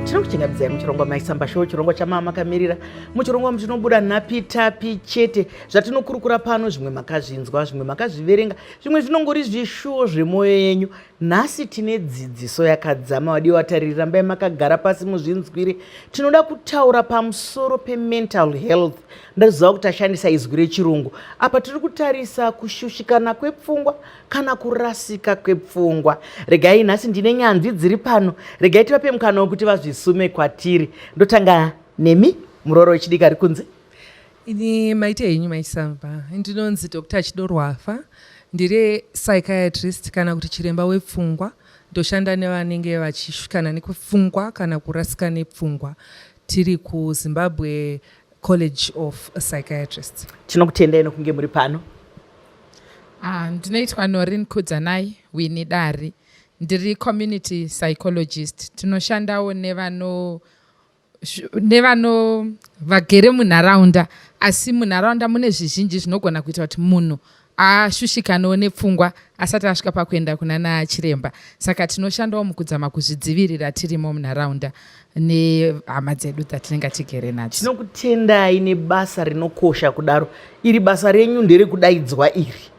Tinokuchingamidzai muchirongwa Maisamba Show, chirongwa chamama makamirira. Muchirongwa muchinobuda nhapi tapi chete. Zvatinokurukura pano zvimwe makazvinzwa, zvimwe makazviverenga, zvimwe zvinongori zvishuwo zvemwoyo yenyu. Nhasi tine dzidziso yakadzama, vadiwa vatariri, rambai makagara pasi muzvinzwire. Tinoda kutaura pamusoro pemental health. Ndaziva kuti tashandisa izwi rechirungu. Apa tiri kutarisa kushushikana kwepfungwa kana kurasika kwepfungwa. Regai nhasi ndine nyanzvi dziri pano, regai tivape mukana wekuti vazvisume kwatiri. Ndotanga nemi, murooro wechidiki ari kunze. Ini maita henyu maisamba. Ndinonzi Dr. Chidorwafa, ndiri psychiatrist kana kuti chiremba wepfungwa. Ndoshanda nevanenge vachisvikana nekupfungwa kana kurasika nepfungwa. Tiri kuZimbabwe College of Psychiatrists. Tinokutendai nokunge muri pano. Ndinoitwa Norin Kudzanai Winnie Dari. Ndiri community psychologist. Tinoshandawo nevano nevano vagere munharaunda, asi munharaunda mune zvizhinji zvinogona kuita kuti munhu ashushikanewo nepfungwa asati asvika pakuenda kuna nachiremba. Saka tinoshandawo mukudzama kuzvidzivirira tirimo munharaunda nehama dzedu dzatinenge tigere nadzo. Tinokutendai nebasa rinokosha kudaro. Iri basa renyu nderekudaidzwa iri,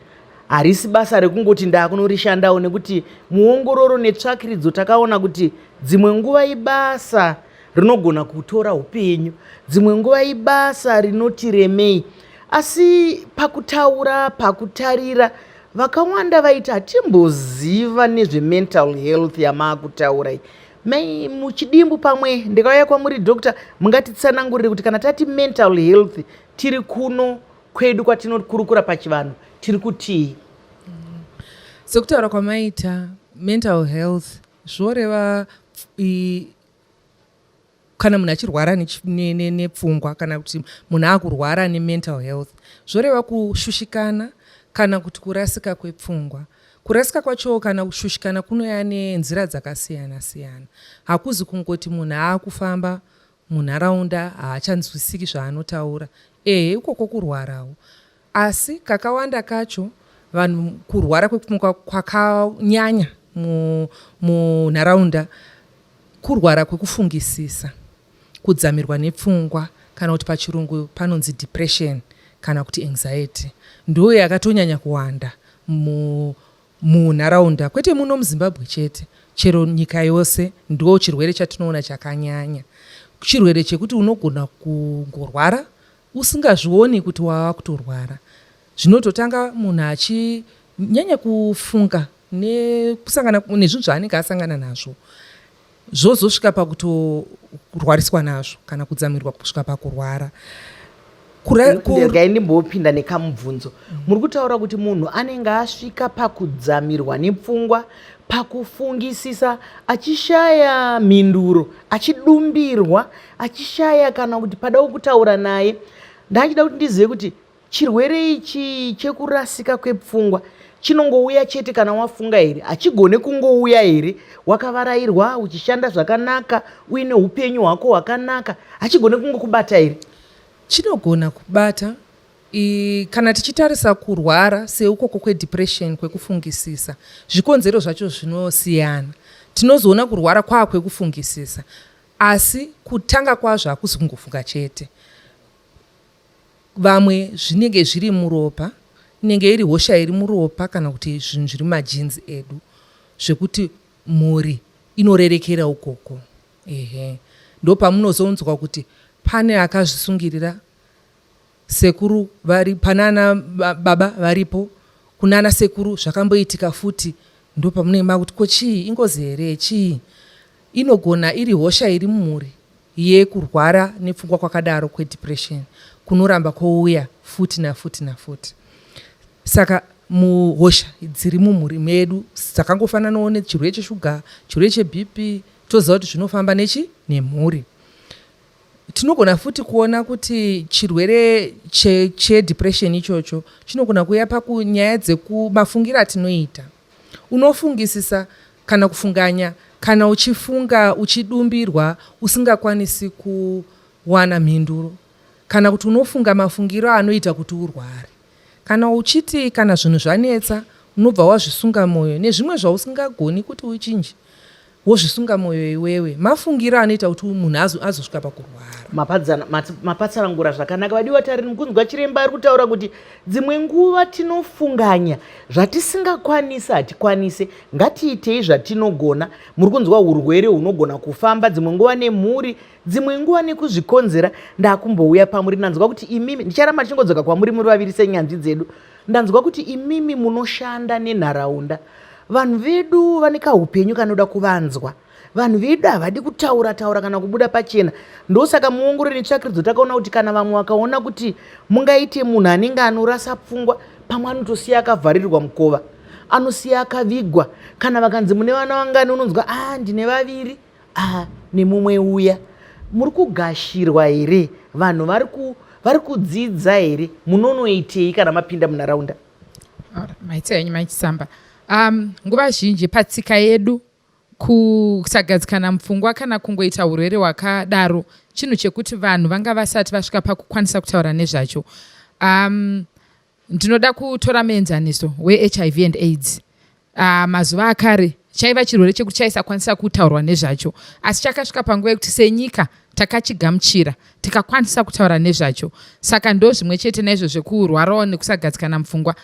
harisi basa rekungoti ndaakunorishandawo, nekuti muongororo netsvakiridzo takaona kuti dzimwe nguva ibasa rinogona kutora upenyu, dzimwe nguva ibasa rinotiremei. Asi pakutaura, pakutarira, vakawanda vaiti hatimboziva nezvemental health yamaakutaura iyi. Mai, muchidimbu pamwe ndikauya kwamuri doctor, mungatitsanangurire kuti kana tati mental health tiri kuno kwedu kwatinokurukura pachivanhu tiri kutii? Sekutaura kwamaita, mental health zvoreva kana munhu achirwara nepfungwa kana kuti munhu akurwara nemental health, zvoreva kushushikana kana kuti kurasika kwepfungwa. Kurasika kwacho kana kushushikana kunoya nenzira dzakasiyana siyana. Hakuzi kungoti munhu aakufamba munharaunda haachanzwisiki zvaanotaura. Ehe, ikoko kurwarawo, asi kakawanda kacho vanhu kurwara kwepfungwa kwakanyanya munharaunda kurwara kwekufungisisa, kudzamirwa nepfungwa, kana kuti pachirungu panonzi depression kana kuti anxiety. Ndo yakatonyanya kuwanda munharaunda, kwete muno muZimbabwe chete, chero nyika yose. Ndo chirwere chatinoona chakanyanya, chirwere chekuti unogona kungorwara usingazvioni kuti wava kutorwara. Zvinototanga munhu achinyanya kufunga nekusangana nezvinhu zvaanenge asangana nazvo, zvozosvika pakutorwariswa nazvo kana kudzamirwa kusvika pakurwara. Regai ndimbopinda nekamubvunzo. Muri kutaura kuti munhu anenge asvika pakudzamirwa nepfungwa, pakufungisisa, achishaya mhinduro, achidumbirwa, achishaya kana kuti pada kutaura naye. Ndachida kuti ndizive kuti chirwere ichi chekurasika kwepfungwa chinongouya chete kana wafunga here? Hachigone kungouya here wakavarairwa, uchishanda zvakanaka, uine upenyu hwako hwakanaka? Hachigone kungokubata here? Chinogona kubata. Kana tichitarisa kurwara seukoko kwedepression, kwekufungisisa, zvikonzero zvacho zvinosiyana. Tinozoona kurwara kwaa kwekufungisisa, asi kutanga kwazvo hakuzi kungofunga chete. Vamwe zvinenge zviri muropa, inenge iri hosha iri muropa kana kuti zvinhu zviri mumajinzi edu zvekuti mhuri inorerekera ukoko. Ehe, ndopamunozonzwa kuti pane akazvisungirira, sekuru vari panana baba varipo, kunana sekuru zvakamboitika futi. Ndopamunenge makuti ko chii, ingozi here, chii? Inogona iri hosha iri mumhuri yekurwara nepfungwa kwakadaro kwedepression kunoramba kwouya futi nafuti nafuti. Saka muhosha dziri mumhuri medu dzakangofananawo nechirwere cheshuga, chirwere cheBP, toziva kuti zvinofamba nechi nemhuri. Tinogona futi kuona kuti chirwere chedepression ichocho chinogona kuuya pakunyaya dzekumafungiro atinoita. Unofungisisa kana kufunganya, kana uchifunga uchidumbirwa usingakwanisi kuwana mhinduro, kana kuti unofunga mafungiro anoita kuti urware, kana uchiti kana zvinhu zvanetsa unobva wazvisunga mwoyo nezvimwe zvausingagoni kuti uchinje. Wozvisunga mwoyo iwewe. Mafungiro anoita kuti munhu azosvika pakurwara. Mapatsanangura zvakanaka vadiwa tariri mukunzwa chiremba ari kutaura kuti dzimwe nguva tinofunganya zvatisingakwanisi hatikwanise ngatiitei zvatinogona muri kunzwa urwere hunogona kufamba dzimwe nguva nemhuri dzimwe nguva nekuzvikonzera ndakumbouya pamuri ndanzwa kuti imimi ndicharamba ndichingodzoka kwamuri muri vaviri senyanzvi dzedu Ndanzwa kuti imimi munoshanda nenharaunda. Vanhu vedu vane kahupenyu kanoda kuvanzwa. Vanhu vedu havadi kutaura taura kana kubuda pachena. Ndosaka muongorori netsvakiridzo takaona kuti kana vamwe vakaona kuti mungaite munhu anenge anorasa pfungwa pamwe anotosiya akavharirwa mukova. Anosiya akavigwa. Kana vakanzi mune vana vangani unonzwa ah ndine vaviri ah nemumwe uya. Muri kugashirwa here? Vanhu vari ku vari kudzidza here? Munonoitei kana mapinda munharaunda? Maita henyu maichisamba. Um, nguva zhinji patsika yedu kusagadzikana mupfungwa kana kungoita urwere hwakadaro chinhu chekuti vanhu vanga vasati vasvika pakukwanisa kutaura nezvacho. Um, Ndinoda kutora muenzaniso weHIV and aids. Uh, mazuva akare chaiva chirwere chekuti chaisakwanisa kutaurwa nezvacho asi chakasvika panguva yekuti senyika takachigamuchira tikakwanisa kutaura nezvacho saka ndo zvimwe chete naizvo zvekurwarawo nekusagadzikana mupfungwa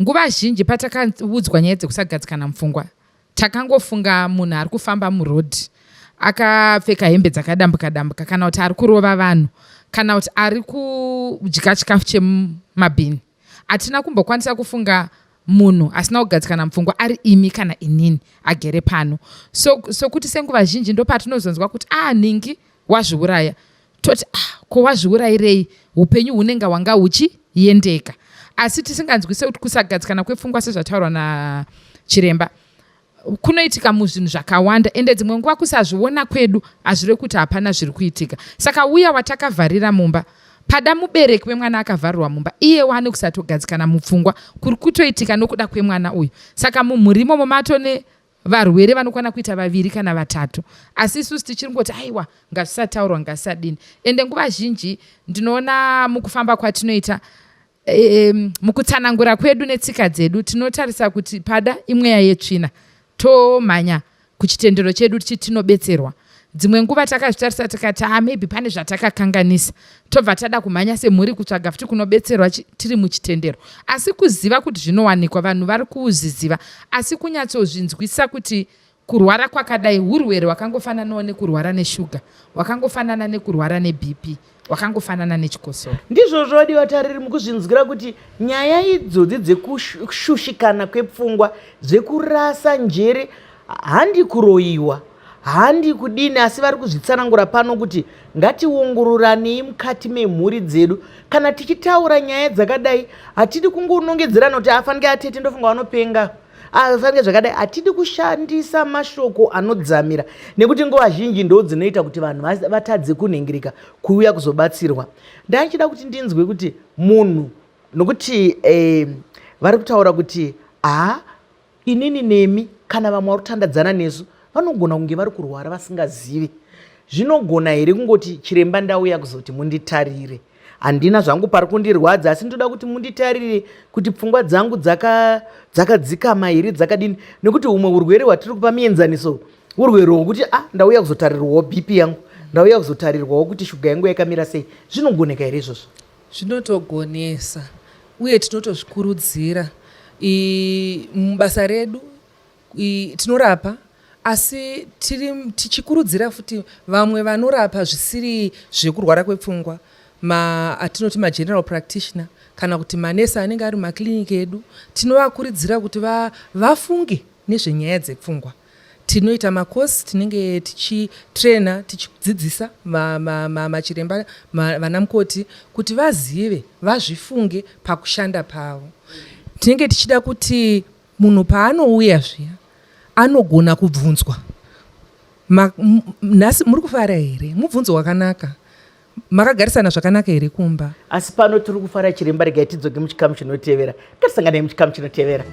nguva zhinji patakaudzwa nyaya dzekusagadzikana mupfungwa Takangofunga munhu ari kufamba muroad akapfeka hembe dzakadambuka dambuka kana kuti ari kurova vanhu kana kuti ari kudya chikafu chemumabhini. Hatina kumbokwanisa kufunga munhu asina kugadzikana mupfungwa ari imi kana inini agere pano. So sokuti senguva zhinji ndopatinozonzwa kuti ah nhingi wazviuraya toti ah ko wazviurairei upenyu hunenge hwanga huchiyendeka asi tisinganzwise kuti kusagadzikana kwepfungwa sezvataurwa nachiremba kunoitika muzvinhu zvakawanda ende dzimwe nguva kusazviona kwedu hazvirevi kuti hapana zviri kuitika saka uya watakavharira mumba pada mubereki wemwana akavharirwa mumba iye wane kusatogadzikana mupfungwa kuri kutoitika nokuda kwemwana uyu saka mumhuri imomo matone Varwere vanokwana kuita vaviri kana vatatu asi isusu tichiri kungoti aiwa ngazvisataurwa ngazvisadini ende nguva zhinji ndinoona mukufamba kwatinoita e, mukutsanangura kwedu netsika dzedu tinotarisa kuti pada imweya yetsvina tomhanya kuchitendero chedu tichiti tinobetserwa dzimwe nguva takazvitarisa tikati ah, maybe pane zvatakakanganisa tobva tada kumhanya semhuri kutsvaga futi kunobetserwa tiri muchitendero asi kuziva kuti zvinowanikwa vanhu vari kuzviziva asi kunyatsozvinzwisa kuti kurwara kwakadai urwere hwakangofananawo nekurwara neshuga hwakangofanana nekurwara nebp hwakangofanana nechikosoro ndizvozvo vadiwa tariri mukuzvinzwira kuti nyaya idzodzi dzekushushikana kwepfungwa dzekurasa njere handi kuroyiwa Handi kudini asi vari kuzvitsanangura pano kuti ngationgororanei mukati memhuri dzedu. Kana tichitaura nyaya dzakadai hatidi kungonongedzerana kuti afanike atete ndofunga vanopenga afanike zvakadai. Hatidi kushandisa mashoko anodzamira nekuti nguva zhinji ndo dzinoita kuti vanhu vatadze kunhingirika kuuya kuzobatsirwa. Ndaichida kuti ndinzwe kuti munhu nokuti eh, vari kutaura kuti haa Inini nemi kana vamwe vari kutandadzana nesu vanogona kunge vari kurwara vasingazive. Zvinogona here kungoti chiremba ndauya kuzoti munditarire? Handina zvangu pari kundirwadza asi ndoda kuti munditarire kuti pfungwa dzangu dzakadzikama dzaka here dzakadini nekuti humwe urwere hwatiri kupa mienzaniso urwere hwokuti ah ndauya kuzotarirwawo BP yangu ndauya kuzotarirwawo kuti shuga yangu yakamira sei zvinogoneka here izvozvo? Zvinotogonesa uye tinotozvikurudzira mubasa redu tinorapa asi tiri tichikurudzira futi vamwe vanorapa zvisiri zvekurwara kwepfungwa ma atinoti mageneral practitioner kana kuti manesi anenge ari mumakiriniki edu tinovakurudzira kuti vafunge nezvenyaya dzepfungwa Tinoita makosi tinenge tichitrainer tichidzidzisa machiremba ma, ma, vanamukoti kuti vazive vazvifunge pakushanda pavo. Tinenge tichida kuti munhu paanouya zviya anogona kubvunzwa nhasi muri kufara here mubvunzo wakanaka Makagarisana zvakanaka here kumba? Asi pano tiri kufara chiremba, regai tidzoke muchikamu chinotevera. Ngatisanganei muchikamu chinotevera.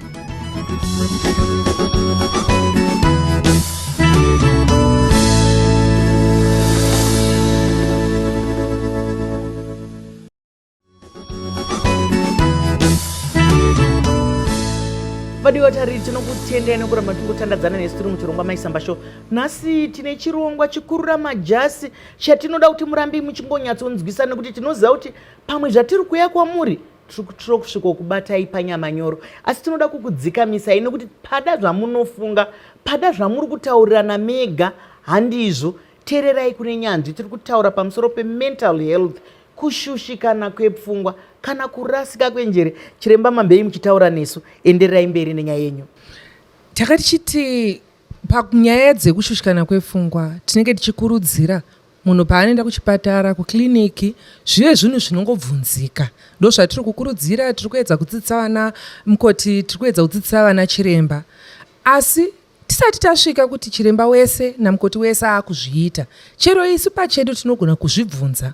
Vadiwa Vadiwa tariri, tinokutendai nekuramba tingotandadzana nesu tiri muchirongwa Maisamba Show. Nhasi tine chirongwa chikurura majasi chatinoda kuti murambe muchingonyatsonzwisa, nekuti tinoziva kuti pamwe zvatiri kuuya kwamuri tiri kusvika kubatai panyama nyoro, asi tinoda kukudzikamisai nekuti pada zvamunofunga, pada zvamuri kutaurirana mega handizvo. Teererai kune nyanzvi. Tiri kutaura pamusoro pemental health, kushushikana kwepfungwa kana kurasika kwenjere. Chiremba Mambei, muchitaura nesu, endererai mberi nenyaya yenyu. Takati chiti panyaya dzekushushikana kwepfungwa, tinenge tichikurudzira munhu paanoenda kuchipatara, kukliniki, zvive zvinhu zvinongobvunzika. Ndo zvatiri kukurudzira. Tiri kuedza kudzidzisa vana mukoti, tiri kuedza kudzidzisa vana chiremba, asi tisati tasvika kuti chiremba wese namukoti wese aakuzviita, chero isu pachedu tinogona kuzvibvunza.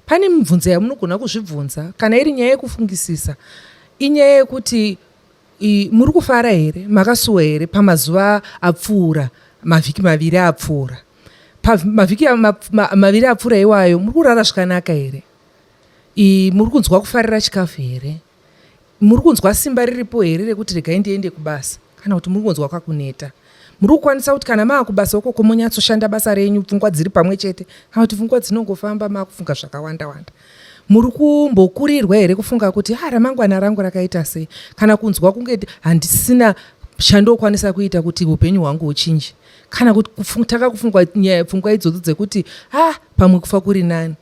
Pane mibvunzo yamunogona kuzvibvunza kana iri nyaya yekufungisisa. Inyaya yekuti muri kufara here, makasuwa here pamazuva apfuura, mavhiki 2 apfuura? Pamavhiki 2 apfuura iwayo, muri kurara zvakanaka here? Muri kunzwa kufarira chikafu here? Muri kunzwa simba riripo here rekuti regai ndiende kubasa, kana kuti muri kunzwa kwakuneta? Muri kukwanisa kuti kana maa kubasa ukoko monyatsoshanda basa renyu pfungwa dziri pamwe chete, kana kuti pfungwa dzinongofamba, maakufunga zvakawanda wanda? Muri kumbokurirwa here kufunga kuti ha, ramangwana rangu rakaita sei, kana kunzwa kunge handisina chandokwanisa kuita kuti upenyu hwangu huchinje, kana kuti tanga kufunga pfungwa idzodzo dzekuti ha, pamwe kufa kuri nani?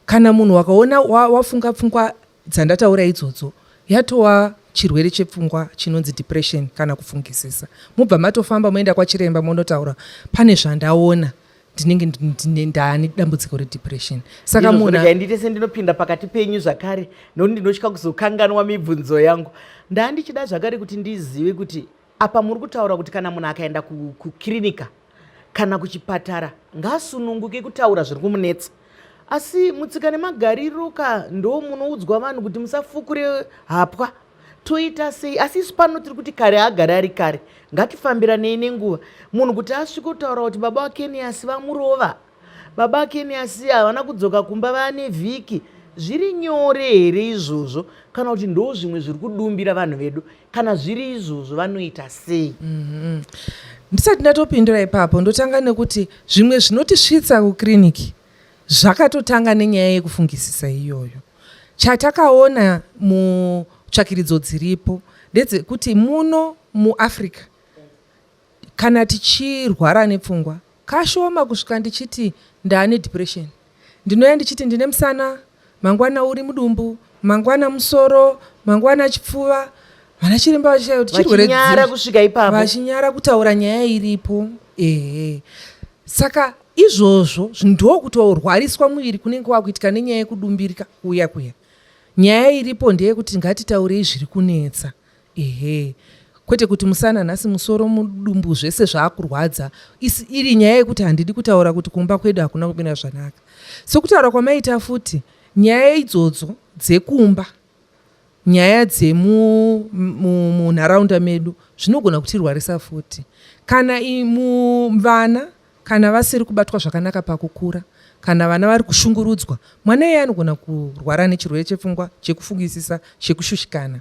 Kana munhu wakaona wafunga pfungwa dzandataura idzodzo, yatova chirwere chepfungwa chinonzi depression kana kufungisisa. Mubva matofamba moenda kwachiremba, mondotaura, pane zvandaona, ndinenge ndaane dambudziko redepression. Saka munhu ndiite sendinopinda pakati penyu zvakare, nokuti ndinotya kuzokanganwa mibvunzo yangu. Ndaa ndichida zvakare kuti ndizive kuti apa muri kutaura kuti kana munhu akaenda kukirinika kana kuchipatara ngaasununguke kutaura zviri kumunetsa, asi mutsika nemagariro ka ndo munoudzwa vanhu kuti musafukure hapwa. Toita sei? Asi isu pano tiri kuti kare agare ari kare, ngatifambiranei nenguva. Munhu kuti asvike kutaura kuti baba vaKeniasi vamurova, baba vaKeniasi havana kudzoka kumba vaane vhiki, zviri nyore here izvozvo, kana kuti ndo zvimwe zviri kudumbira vanhu vedu? Kana zviri izvozvo, vanoita sei? Ndisati ndatopindura ipapo, ndotanga nekuti zvimwe zvinotisvitsa kukiriniki zvakatotanga nenyaya yekufungisisa iyoyo. Chatakaona mutsvakiridzo dziripo ndedzekuti muno muAfrica, kana tichirwara nepfungwa, kashoma kusvika ndichiti ndaane depression. Ndinouya ndichiti ndine musana, mangwana uri mudumbu, mangwana musoro, mangwana chipfuva. Vana chiremba vachishaya kuti chirwere Vachinyara kusvika ipapo. Vachinyara kutaura nyaya iripo, ehe. Saka izvozvo ndokutorwariswa muviri kunenge kwakuitika nenyaya yekudumbirika kuya kuya. Nyaya iripo ndeyekuti ngatitaurei zviri kunetsa, ehe, kwete kuti musana nhasi, musoro, mudumbu, zvese zvaakurwadza, isi iri nyaya yekuti handidi kutaura kuti kumba kwedu hakuna kumira zvakanaka. Sokutaura kwamaita futi, nyaya idzodzo dzekumba, nyaya dzemunharaunda medu zvinogona kutirwarisa futi. Kana vana kana vasiri kubatwa zvakanaka pakukura, kana vana vari kushungurudzwa, mwana iyeye anogona kurwara nechirwere chepfungwa, chekufungisisa, chekushushikana.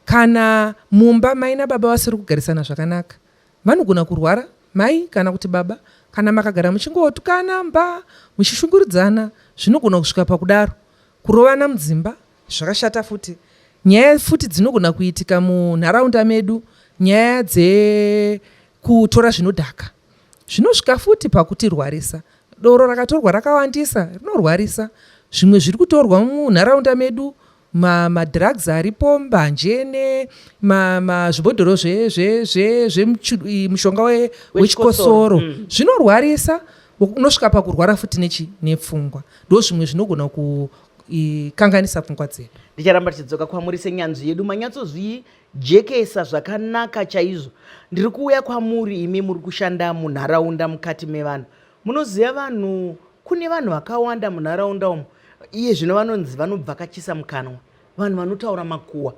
Kana mumba mai nababa vasiri kugarisana zvakanaka, vanogona kurwara, mai kana kuti baba. Kana makagara muchingotukana mba, muchishungurudzana, zvinogona kusvika pakudaro. Kurovana mudzimba zvakashata futi. Nyaya futi dzinogona kuitika munharaunda medu, nyaya dzekutora zvinodhaka, zvinosvika futi pakutirwarisa. Doro rakatorwa rakawandisa rinorwarisa. Zvimwe zviri kutorwa munharaunda medu, madrugs aripo, mbanje nezvibhodhoro zvemushonga wechikosoro zvinorwarisa. Unosvika pakurwara futi nechi nepfungwa. Ndo zvimwe zvinogona kukanganisa pfungwa dzedu. Ndicharamba tichidzoka kwamuri senyanzvi yedu. Manyatsozvijekesa zvakanaka chaizvo. Ndiri kuuya kwamuri imi muri kushanda munharaunda, mukati mevanhu. Munoziva vanhu, kune vanhu vakawanda munharaunda umu iye zvino vanonzi vanobvakachisa mukanwa, vanhu vanotaura makuhwa.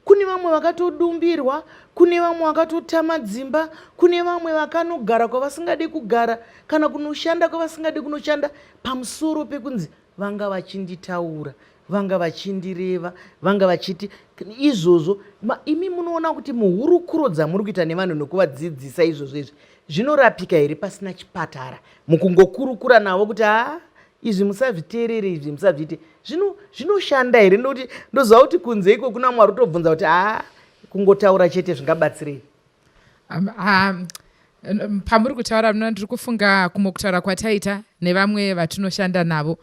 Kune vamwe vakatodumbirwa, kune vamwe vakatotama dzimba, kune vamwe vakanogara kwavasingadi kugara, kana kunoshanda kwavasingadi kunoshanda, pamusoro pekunzi vanga vachinditaura. Vanga vachindireva, vanga vachiti izvozvo. Imi munoona kuti muhurukuro dzamuri kuita nevanhu nekuvadzidzisa izvozvo izvi zvinorapika here pasina chipatara, mukungokurukura navo kuti haa izvi musazviteerere, izvi musazviite, zvinoshanda here? Ndokuti ndoziva kuti kunze iko kuna Mwari utobvunza kuti haa kungotaura chete zvingabatsirei? Pamuri kutaura muna, ndiri kufunga kumwe kutaura kwataita nevamwe vatinoshanda navo,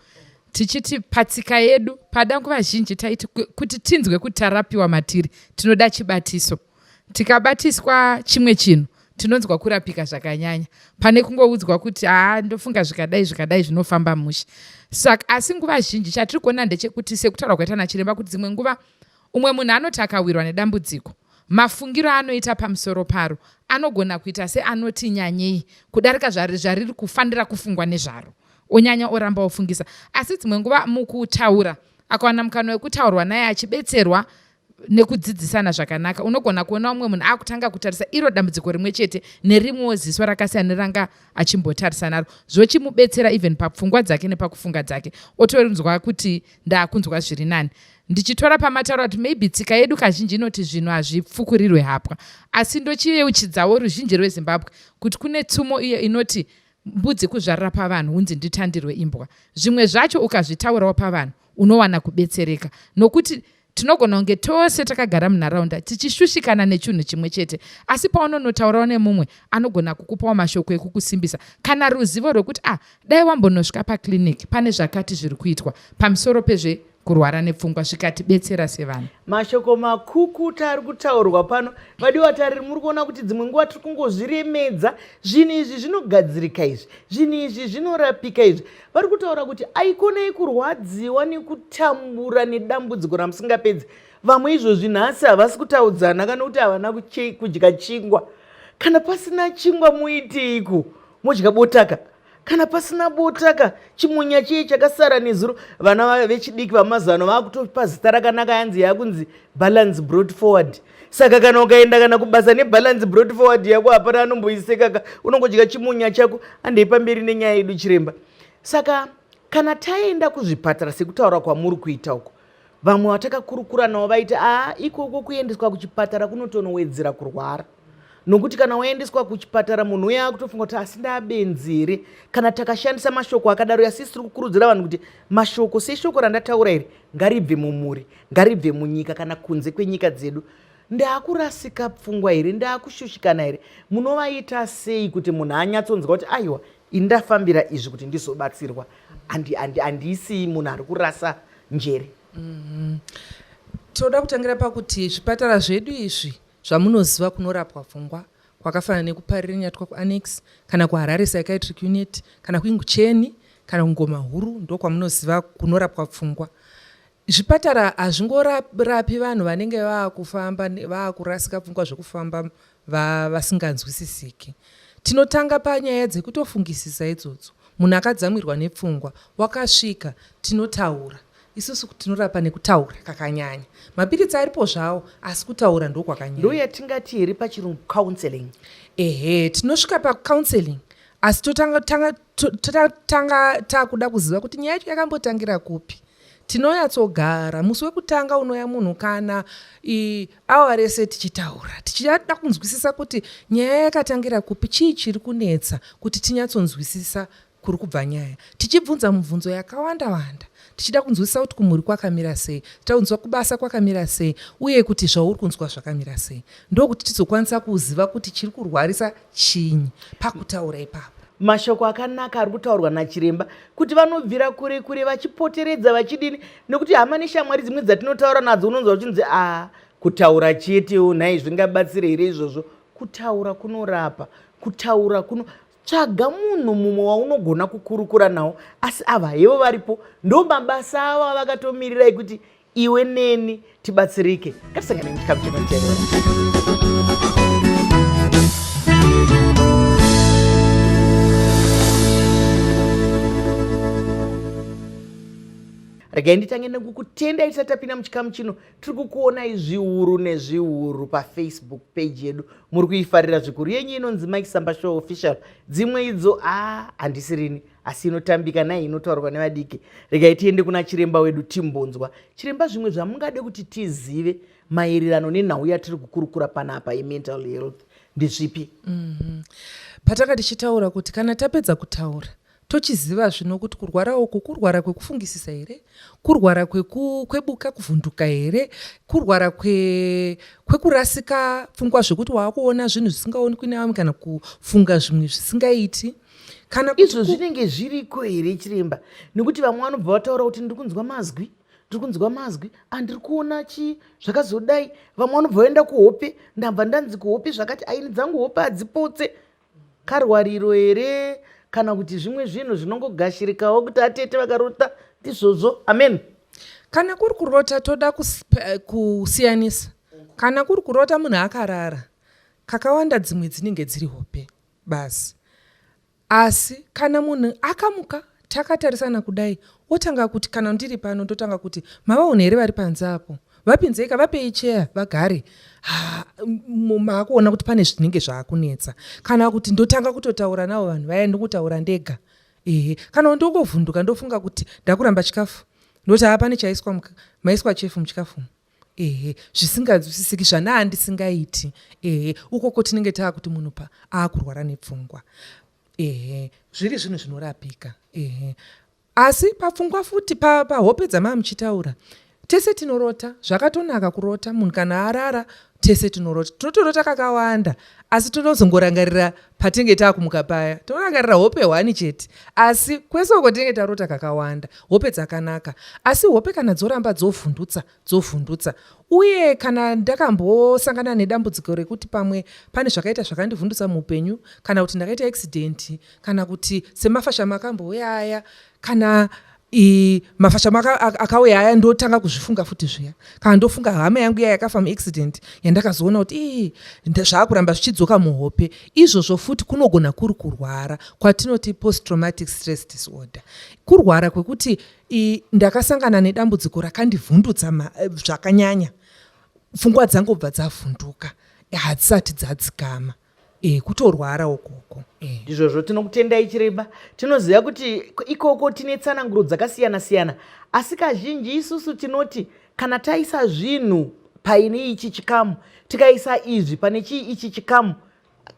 tichiti patsika yedu pada nguva zhinji taiti kuti tinzwe kuti tarapiwa matiri tinoda chibatiso. Tikabatiswa chimwe chinhu tinonzwa kurapika zvakanyanya pane kungoudzwa kuti haa, ndofunga zvikadai zvikadai zvinofamba mushe. Saka asi nguva zhinji chatiri kuona ndechekuti, sekutaura kwaita nachiremba, kuti dzimwe nguva umwe munhu anoti akawirwa nedambudziko, mafungiro aanoita pamusoro paro anogona kuita seanoti nyanyei kudarika zvariri kufanira kufungwa nezvaro, onyanya oramba ofungisa. Asi dzimwe nguva mukutaura, akawana mukana wekutaurwa naye achibetserwa nekudzidzisana zvakanaka, unogona kuona umwe munhu akutanga kutarisa iro dambudziko rimwe chete nerimwewo ziso rakasiyana neranga achimbotarisa naro, zvochimubetsera even papfungwa dzake nepakufunga dzake, otonzwa kuti ndaakunzwa zviri nani. Ndichitora pamataura kuti maybe tsika yedu kazhinji inoti zvinhu hazvipfukurirwe hapwa, asi ndochiyeuchidzawo ruzhinji rweZimbabwe kuti kune tsumo iyo inoti mbudzi kuzvarira pavanhu hunzi nditandirwe imbwa. Zvimwe zvacho ukazvitaurawo pavanhu unowana kubetsereka, nokuti tinogona kunge tose takagara munharaunda tichishushikana nechinhu chimwe chete, asi paunonotaurawo nemumwe anogona kukupawo mashoko ekukusimbisa kana ruzivo rwekuti ah, dai wambonosvika paclinic, pane zvakati zviri kuitwa pamusoro pezve kurwara nepfungwa, zvikatibetsera sevanhu. Mashoko makukuta ari kutaurwa pano, vadiwa tariri. Muri kuona kuti dzimwe nguva tiri kungozviremedza. Zvinhu izvi zvinogadzirika izvi, zvinhu izvi zvinorapika izvi. Vari kutaura kuti aikonai kurwadziwa nekutambura nedambudziko ramusingapedzi. Vamwe izvozvi nhasi havasi kutaudzana kana kuti havana kudya chingwa. Kana pasina chingwa muiteiko? Modya botaka. Kana pasina botaka, chimunya chiye chakasara nezuro. Vana vechidiki vamazano vakutopa zita rakanaka, yanzi yakunzi balance brought forward. Saka kana ukaenda kana kubasa nebalance brought forward yako, hapana anomboisekaka, unongodya chimunya chako. Handei pamberi nenyaya yedu, chiremba. Saka kana taenda kuzvipatara sekutaura kwamuri kuita uko, vamwe vatakakurukura navo vaiti aa, ikoko kuendeswa kuchipatara kunotonowedzera kurwara, nokuti kana waendeswa kuchipatara munhu uye akutofunga kuti asi ndabenzi here? Kana takashandisa mashoko akadaro, asi tiri kukurudzira vanhu kuti mashoko seshoko randataura iri ngaribve mumhuri, ngaribve munyika kana kunze kwenyika dzedu. Ndaakurasika pfungwa here? Ndaakushushikana here? Munovaita sei kuti munhu anyatsonzwa kuti aiwa, ini ndafambira izvi kuti ndizobatsirwa, handisi munhu ari kurasa njere? Toda kutangira pakuti zvipatara zvedu izvi zvamunoziva kunorapwa pfungwa, kwakafanana nekuParirenyatwa kuAnnex, kana kuHarare Psychiatric Unit, kana kuIngucheni, kana kuNgoma Huru, ndokwamunoziva kunorapwa pfungwa. Zvipatara hazvingorapi vanhu vanenge vaakufamba vaakurasika pfungwa zvekufamba vasinganzwisisiki. Tinotanga panyaya dzekutofungisisa idzodzo. Munhu akadzamirwa nepfungwa wakasvika, tinotaura isusu, tinorapa nekutaura kakanyanya. Mapiritsi aripo zvawo, asi kutaura ndokwakanyanya. Ndo yatingati here pachirungu counseling? Ehe, tinosvika pacounseling, asi totanga tanga totanga takuda kuziva kuti nyaya yacho yakambotangira kupi. Tinonyatsogara musi wekutanga unoya munhu kana awa rese tichitaura, tichida kunzwisisa kuti nyaya yakatangira kupi, chii chiri kunetsa, kuti tinyatsonzwisisa kuri kubva nyaya, tichibvunza mubvunzo yakawanda wanda, tichida kunzwisisa kuti kumhuri kwakamira sei, tichida kunzwa kubasa kwakamira sei, uye kuti zvauri kunzwa zvakamira sei, ndokuti tizokwanisa kuziva kuti chiri kurwarisa chinyi pakutaura ipapo. Mashoko akanaka ari kutaurwa nachiremba kuti vanobvira kure kure vachipoteredza vachidini, nekuti hama neshamwari dzimwe dzatinotaura nadzo unonzwa uchinzi a, kutaura chetewo nhai zvingabatsire here izvozvo? Kutaura kunorapa, kutaura kuno tsvaga munhu mumwe waunogona kukurukura nawo. Asi ava hevo varipo, ndo mabasa avo avakatomirira ekuti iwe neni tibatsirike. Ngatisangane muchikamu chinotevera. Regai nditange nekukutendai tisati tapinda muchikamu chino. Tiri kukuonai zviuru nezviuru paFacebook page yedu, muri kuifarira zvikuru. Yenyu inonzi Mike Samba Show Official. Dzimwe idzo a handisirini. Asi inotambika naye inotaurwa nevadiki. Regai tiende kuna chiremba wedu timbonzwa. Chiremba, zvimwe zvamungade kuti tizive maererano nenhau yatiri kukurukura panapa yemental health ndezvipi? Patanga tichitaura kuti kana tapedza kutaura, tochiziva zvino kuti kurwara uku kurwara kwekufungisisa here, kurwara kwebuka kuvhunduka here, kurwara kwekurasika pfungwa zvekuti waakuona zvinhu zvisingaonekwi nevamwe kana kufunga zvimwe zvisingaiti, kana kuti izvo zvinenge zviriko here, chiremba? Nekuti vamwe vanobva vataura kuti ndiri kunzwa mazwi, ndiri kunzwa mazwi, andiri kuona chii zvakazodai. Vamwe vanobva vaenda kuhope, ndabva ndanzi kuhope zvakati, aini dzangu hope hadzipotse. Karwariro here, kana kuti zvimwe zvinhu zvinongogashirikawo kuti atete vakarota ndizvozvo? Amen. Kana kuri kurota, toda kusiyanisa. Kana kuri kurota munhu akarara, kakawanda dzimwe dzinenge dziri hope basi. Asi kana munhu akamuka, takatarisana kudai, otanga kuti, kana ndiri pano ndotanga kuti, "Mavaona here vari panze apo? Vapinzeika, vapei cheya vagare." Maakuona kuti pane zvinenge zvaakunetsa. Kana kuti ndotanga kutotaura navo vanhu vaya, ndingotaura ndega, ehe. Kana ndongovhunduka, ndofunga kuti ndakuramba chikafu, ndoti, "Haa, pane chaiswa, maiswa chefu muchikafu." Ehe, zvisinganzwisisiki zvanaa ndisingaiti. Ehe, ukoko tinenge taakuti munhu pa aakurwara nepfungwa. Ehe, zviri zvinhu zvinorapika. Ehe, asi papfungwa futi, pahope dzamaa muchitaura, tese tinorota. Zvakatonaka kurota. Munhu kana arara, tese tinorota, tinotorota kakawanda, asi tinozongorangarira patinenge taakumuka paya, torangarira hope hwani chete. Asi kwese uko tinenge tarota kakawanda. Hope dzakanaka, asi hope kana dzoramba dzovhundutsa dzovhundutsa, uye kana ndakambosangana nedambudziko rekuti pamwe pane zvakaita zvakandivhundutsa muupenyu, kana kuti ndakaita accident, kana kuti semafashama akambouya aya, kana mafashama akauya aya, ndotanga kuzvifunga futi zviya. Kana ndofunga hama yangu iya yakafa muaccident yandakazoona kuti ii zvaakuramba zvichidzoka muhope, izvozvo futi kunogona kuri kurwara kwatinoti post traumatic stress disorder, kurwara kwekuti ndakasangana nedambudziko rakandivhundutsa zvakanyanya, pfungwa dzangu bva dzavhunduka, hadzisati dzadzikama. Kutorwara ukoko. Ndizvozvo, tinokutendai, chiremba. Tinoziva kuti ikoko tine tsananguro dzakasiyana siyana, asi kazhinji isusu tinoti kana taisa zvinhu paine ichi chikamu, tikaisa izvi pane chii ichi chikamu,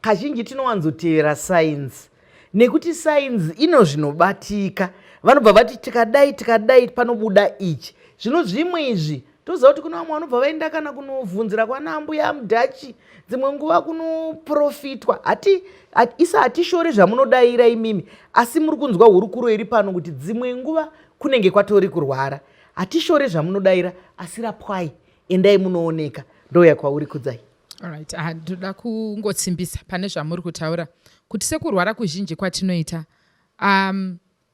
kazhinji tinowanzotevera sainzi, nekuti sainzi ino zvinobatika. Vanobva vati tikadai tikadai panobuda ichi. Zvino zvimwe izvi toziva kuti kuna vamwe vanobva vaenda kana kunovhunzira kwana ambuya mudhachi, dzimwe nguva kunoprofitwa. Hati isa hatishori zvamunodayira imimi, asi muri kunzwa hurukuro iri pano kuti dzimwe nguva kunenge kwatori kurwara. Hatishore zvamunodayira, asi rapwai, endai munooneka. Ndoya kwauri, Kudzai. Alright, ah, ndoda kungotsimbisa pane zvamuri kutaura kuti sekurwara kuzhinji kwatinoita,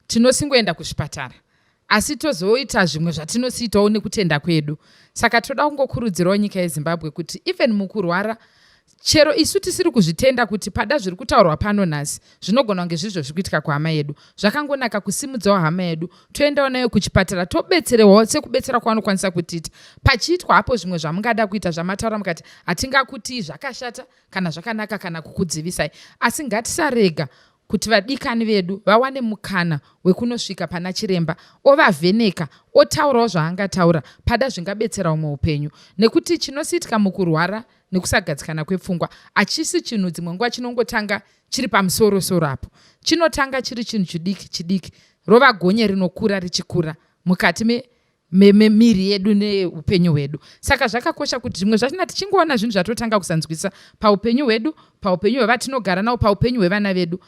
tinosingoenda kuzvipatara, asi tozoita zvimwe zvatinosiitawo nekutenda kwedu. Saka toda kungokurudzirawo nyika yeZimbabwe kuti even mukurwara, chero isu tisiri kuzvitenda kuti pada zviri kutaurwa pano nhasi zvinogona kunge zvizvo zviri kuitika kuhama yedu, zvakangonaka kusimudzawo hama yedu, toendawo nayo kuchipatara, tobetserewawo sekubetsera kwavanokwanisa kutiita. Pachiitwa hapo zvimwe zvamungada kuita zvamataura mukati, hatingakutii zvakashata kana zvakanaka kana kukudzivisai, asi ngatisarega kuti vadikani vedu vawane mukana wekunosvika pana chiremba ovavheneka, otaurawo zvaangataura, pada zvingabetsera umwe upenyu. Nekuti chinosiitika mukurwara nekusagadzikana kwepfungwa hachisi chinhu dzimwe nguva chinongotanga chiri pamusorosoro apo. Chinotanga chiri chinhu chidiki chidiki, rova gonye rinokura richikura mukati memiri yedu neupenyu hwedu. Saka zvakakosha kuti zvimwe zvachona tichingoona zvinhu zvatotanga kusanzwisa paupenyu hwedu, paupenyu hwevatinogara navo, paupenyu hwevana vedu,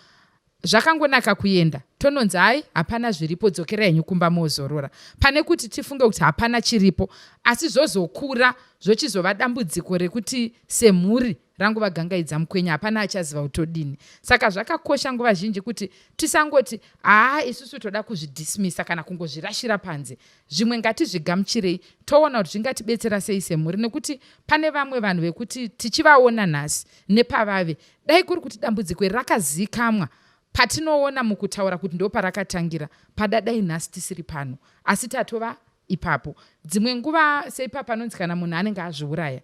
zvakangonaka kuenda tononzi, "Hai, hapana zviripo, dzokerai henyu kumba mozorora," pane kuti tifunge kuti hapana chiripo, asi zvozokura zvochizova dambudziko rekuti semhuri rangova gangaidza mukwenya, hapana achaziva kutodini. Saka zvakakosha nguva zhinji kuti tisangoti, "Haa, isusu toda kuzvidismisa kana kungozvirashira panze." Zvimwe ngatizvigamuchirei, toona kuti zvingatibetsera sei semhuri, nekuti pane vamwe vanhu vekuti tichivaona nhasi nepavave, dai kuri kuti dambudziko iri rakazikamwa patinoona mukutaura kuti ndo parakatangira, pada dai nhasi tisiri pano, asi tatova ipapo. Dzimwe nguva seipa panonzi kana munhu anenge azviuraya.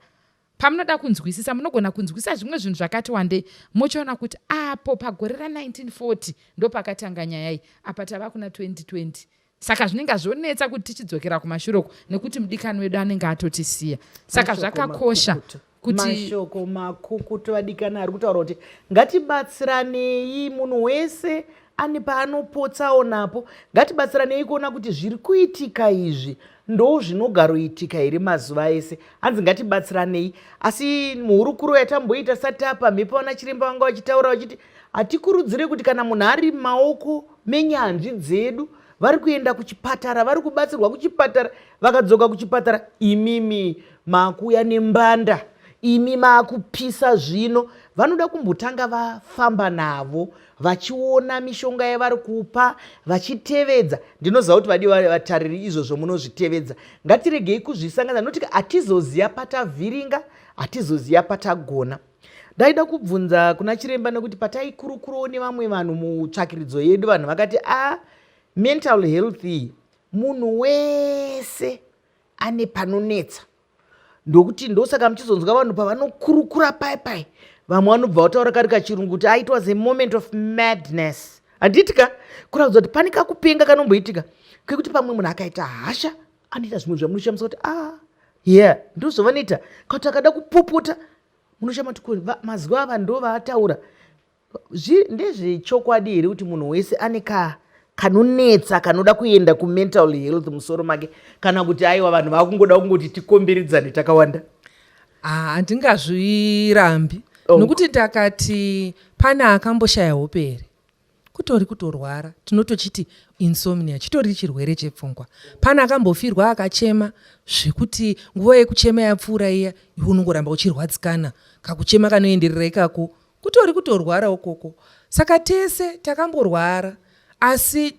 Pamunoda kunzwisisa munogona kunzwisisa zvimwe zvinhu zvakati wandei mochiona kuti apo pagore ra1940 ndopakatanga nyaya iyi, apa tava kuna 2020. Saka zvinenge zvonetsa kuti tichidzokera kumashure uko nekuti mudikani wedu anenge atotisiya. Saka zvakakosha kuti mashoko makukutu vadikani ari kutaura kuti ngatibatsiranei, munhu wese ane paanopotsawo napo, ngatibatsiranei kuona kuti zviri kuitika izvi ndo zvinogaroitika here mazuva ese. Hanzi ngatibatsiranei. Asi muhurukuro yatamboita sati apa mhepo, vana chiremba vanga vachitaura vachiti hatikurudzire kuti kana munhu ari maoko menyanzvi dzedu vari kuenda kuchipatara, vari kubatsirwa kuchipatara, vakadzoka kuchipatara, imimi makuuya nembanda, imi maakupisa zvino. Vanoda kumbotanga vafamba navo vachiona mishonga yavari kupa vachitevedza. Ndinoziva kuti vadiwa vatariri izvozvo munozvitevedza. Ngatiregei kuzvisanganisa nokuti hatizoziva patavhiringa, hatizoziva patagona. Ndaida kubvunza kuna chiremba nekuti pataikurukurawo nevamwe vanhu mutsvakiridzo yedu, vanhu vakati a mental health iyi munhu wese ane panonetsa, ndokuti ndosaka muchizonzwa vanhu pavanokurukura pai pai vamwe vanobva vataura kari kachirungu kuti it was a moment of madness. Handiti ka kuratidza kuti pane kakupenga kanomboitika kekuti pamwe munhu akaita hasha anoita zvimwe zvamunoshamisa kuti ah yeah ndozvavanoita, kuti akada kupopota munoshama kuti mazuva ava ndo vaataura. Ndezvechokwadi here kuti munhu wese ane kanonetsa kanoda kuenda kumental health musoro make, kana kuti aiwa vanhu vakungoda kungoti tikomberedzane takawanda? Handingazvirambi nokuti takati pane akamboshaya hope here, kutori kutorwara, tinotochiti insomnia, chitori chirwere chepfungwa. Pane akambofirwa akachema zvekuti nguva yekuchema yapfuura iya, iwe unongoramba uchirwadzikana, kakuchema kanoenderera ikako, kutori kutorwara ukoko. Saka tese takamborwara, asi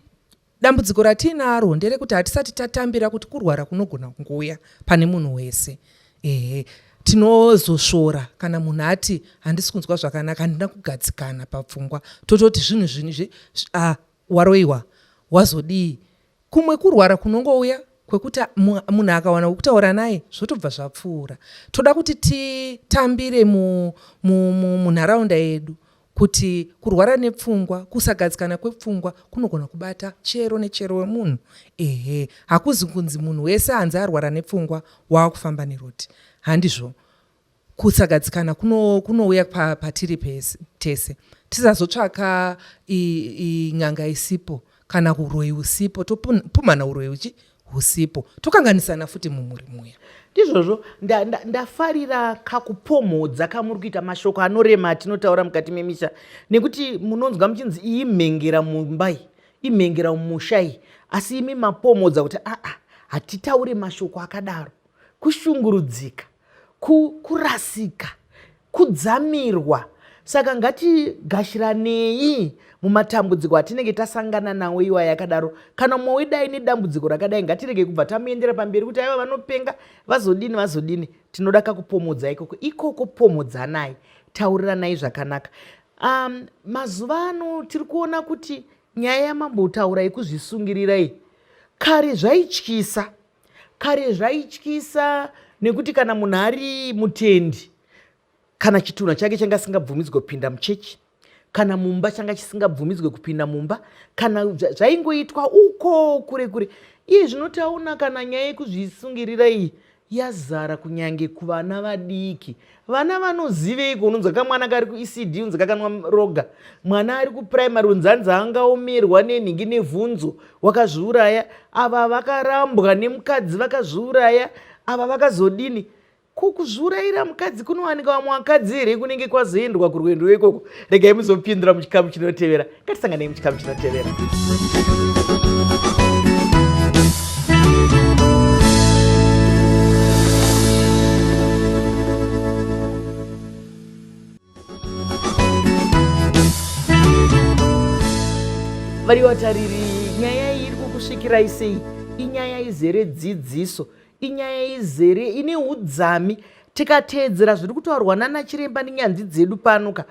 dambudziko ratiinaro nderekuti hatisati tatambira kuti kurwara kunogona kungouya pane munhu wese. Ehe, tinozosvora kana munhu ati handisi kunzwa zvakanaka, handina kugadzikana papfungwa, tototi zvinhu zvinhu waroiwa, wazodii. Kumwe kurwara kunongouya kwekuti munhu akawana wekutaura naye zvotobva zvapfuura. Toda kuti titambire munharaunda yedu kuti kurwara nepfungwa, kusagadzikana kwepfungwa kunogona kubata chero nechero wemunhu. Ehe, hakuzi kunzi munhu wese anzi arwara nepfungwa waakufamba neroti, handizvo. Kusagadzikana kunouya patiri tese. Tisazotsvaka n'anga isipo kana uroyi usipo, topumhana uroyi husipo, tokanganisana futi mumhuri muya. Ndizvozvo, ndafarira kakupomhodza kamuri kuita mashoko anorema atinotaura mukati memisha, nekuti munonzwa muchinzi iyi mhengera mumba iyi, imhengera mumusha iyi, asi imi mapomhodza kuti aa, hatitaure mashoko akadaro. Kushungurudzika, kurasika, kudzamirwa. Saka ngatigashiranei mumatambudziko atinenge tasangana nawo iwaya akadaro. Kana mumwe wedu aine dambudziko rakadai, ngatirege kubva tamuendera pamberi kuti aiwa vanopenga, vazodini vazodini. Tinoda kakupomodza ikoko. Ikoko pomodzanai, tauriranai zvakanaka. Mazuva ano tiri kuona kuti nyaya yamambotaura yekuzvisungirira iyi, kare zvaityisa. Kare zvaityisa nekuti kana munhu ari mutendi, kana chitunha chake changa chisingabvumidzwe kupinda muchechi, kana mumba changa chisingabvumidzwe kupinda mumba, kana zvaingoitwa uko kure kure. Iye zvino taona kana nyaya yekuzvisungirira iyi yazara kunyange kuvana vadiki. Vana vanoziveiko? Unonzwa kamwana kari kuECD unzi kakanwa roga, mwana ari kupuraimari unzi anzi angaomerwa nenhingi nevhunzo wakazviuraya, ava vakarambwa nemukadzi vakazviuraya, ava vakazodini. Ko kuzviurayira mukadzi kunowanika vamwe vakadzi here kunenge kwazoendwa kurwendo ikoko? Regai muzopindura muchikamu chinotevera. Ngatisanganei muchikamu chinotevera. Vari vatariri, nyaya iyi iri kukusvikirai sei? Inyaya izere dzidziso, inyaya izere ine udzami. Tikateedzera zviri kutaurwa nana chiremba nenyanzvi dzedu pano ka,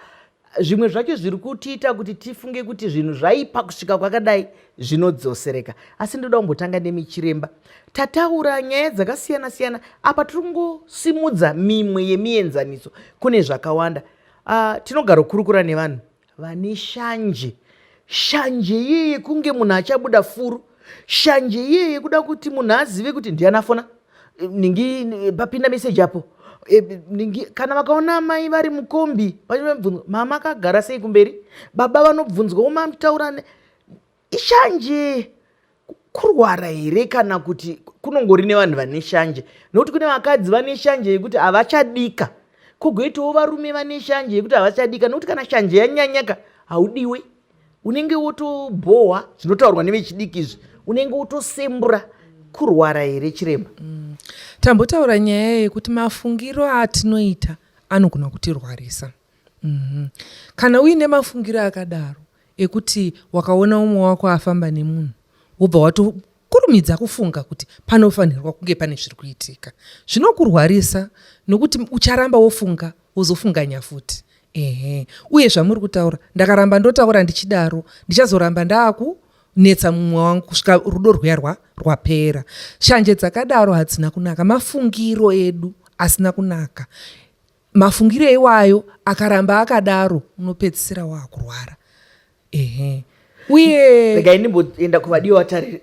Zvimwe zvacho zviri kutiita kuti tifunge kuti zvinhu zvaipa kusvika kwakadai zvinodzosereka. Asi ndoda kumbotanga nemi chiremba. Tataura nyaya dzakasiyana siyana apa, tiri kungosimudza mimwe yemienzaniso, kune zvakawanda. Tinogarokurukura nevanhu vane shanje, shanje iye yekunge munhu achabuda furu, shanje iye yekuda kuti munhu azive kuti ndiani afona, ningi papinda meseji apo, ningi. Kana vakaona mai vari mukombi vachibvunzwa, "Mama akagara sei kumberi?" Baba vanobvunzwawo, "Mataura?" Ishanje kurwara here kana kuti kunongori nevanhu vane shanje? Nokuti kune vakadzi vane shanje yekuti havachadika, kwogoitawo varume vane shanje yekuti havachadika. Nokuti kana shanje yanyanyaka, haudiwe, unenge wotobhohwa, zvinotaurwa nevechidiki izvi, unenge wotosembura. Kurwara here, chiremba? Tambotaura nyaya yekuti mafungiro atinoita anogona kutirwarisa. Kana uine mafungiro akadaro ekuti wakaona umwe wako afamba nemunhu, wobva watokurumidza kufunga kuti panofanirwa kunge pane zviri kuitika, zvinokurwarisa, nokuti ucharamba wofunga, wozofunganya futi. Ehe, uye zvamuri kutaura, ndakaramba ndotaura ndichidaro, ndichazoramba ndaakunetsa mumwe wangu kusvika rudo rwuya rwapera. Shanje dzakadaro hadzina kunaka, mafungiro edu asina kunaka. Mafungiro iwayo akaramba akadaro, unopedzisira waakurwara. Ehe, uye Regai ndimboenda kuvadiwa vatariri.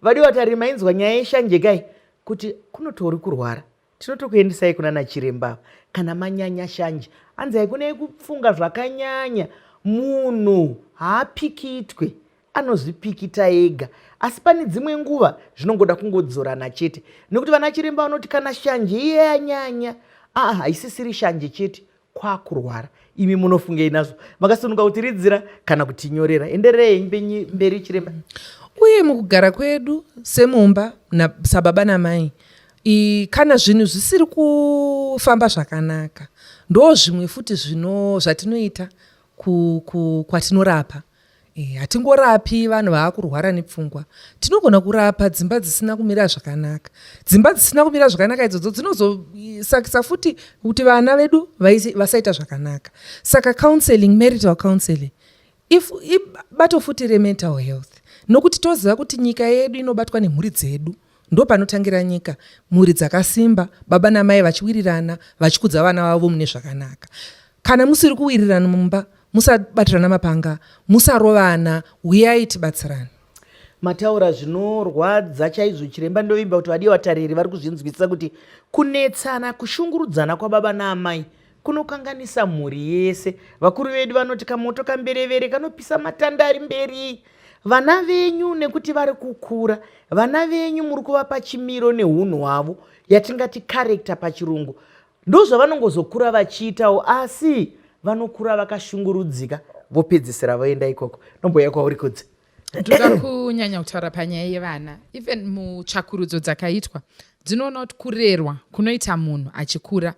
Vadiwa vatariri, mainzwa nyaya yeshanje kai kuti kunotori kurwara. Tinotokuendesai kuna nachiremba kana manyanya shanje. Hanzi haikunei kufunga zvakanyanya, munhu haapikitwe, anozvipikita ega. Asi pane dzimwe nguva zvinongoda kungodzorana chete, nekuti vana chiremba vanoti kana shanje iye yanyanya, aa, haisisiri shanje chete, kwakurwara. Imi munofungei nazvo? Makasununga kutiridzira kana kutinyorera. Endererei mberi, chiremba. Uye mukugara kwedu semumba sababa namai, kana zvinhu zvisiri kufamba zvakanaka, ndo zvimwe futi zvino zvatinoita kwatinorapa. Hatingorapi vanhu vaakurwara nepfungwa, tinogona kurapa dzimba dzisina kumira zvakanaka. Dzimba dzisina kumira zvakanaka idzodzo dzinozosakisa futi kuti vana vedu vasaita zvakanaka. Saka counseling, marital counseling, if ibato futi remental health, nokuti toziva kuti nyika yedu inobatwa nemhuri dzedu. Ndo panotangira nyika, mhuri dzakasimba, baba namai vachiwirirana, vachikudza vana vavo mune zvakanaka. Kana musiri kuwirirana mumba, musabatirana mapanga, musarovana, uyai tibatsirane. Mataura zvinorwadza chaizvo, chiremba. Ndovimba kuti vadiwa vatariri vari kuzvinzwisisa kuti kunetsana, kushungurudzana kwababa naamai kunokanganisa mhuri yese. Vakuru vedu vanoti kamoto kamberevere kanopisa matanda ari mberi. Vana venyu, nekuti vari kukura, vana venyu muri kuvapa chimiro neunhu hwavo, yatingati character pachirungu. Ndo zvavanongozokura vachiitawo, asi vanokura vakashungurudzika, vopedzisira voenda ikoko. Nomboya kwauri, Kudzi. Ndoda kunyanya kutaura panyaya yevana. Even mutsvakurudzo dzakaitwa dzinoona kuti kurerwa kunoita munhu achikura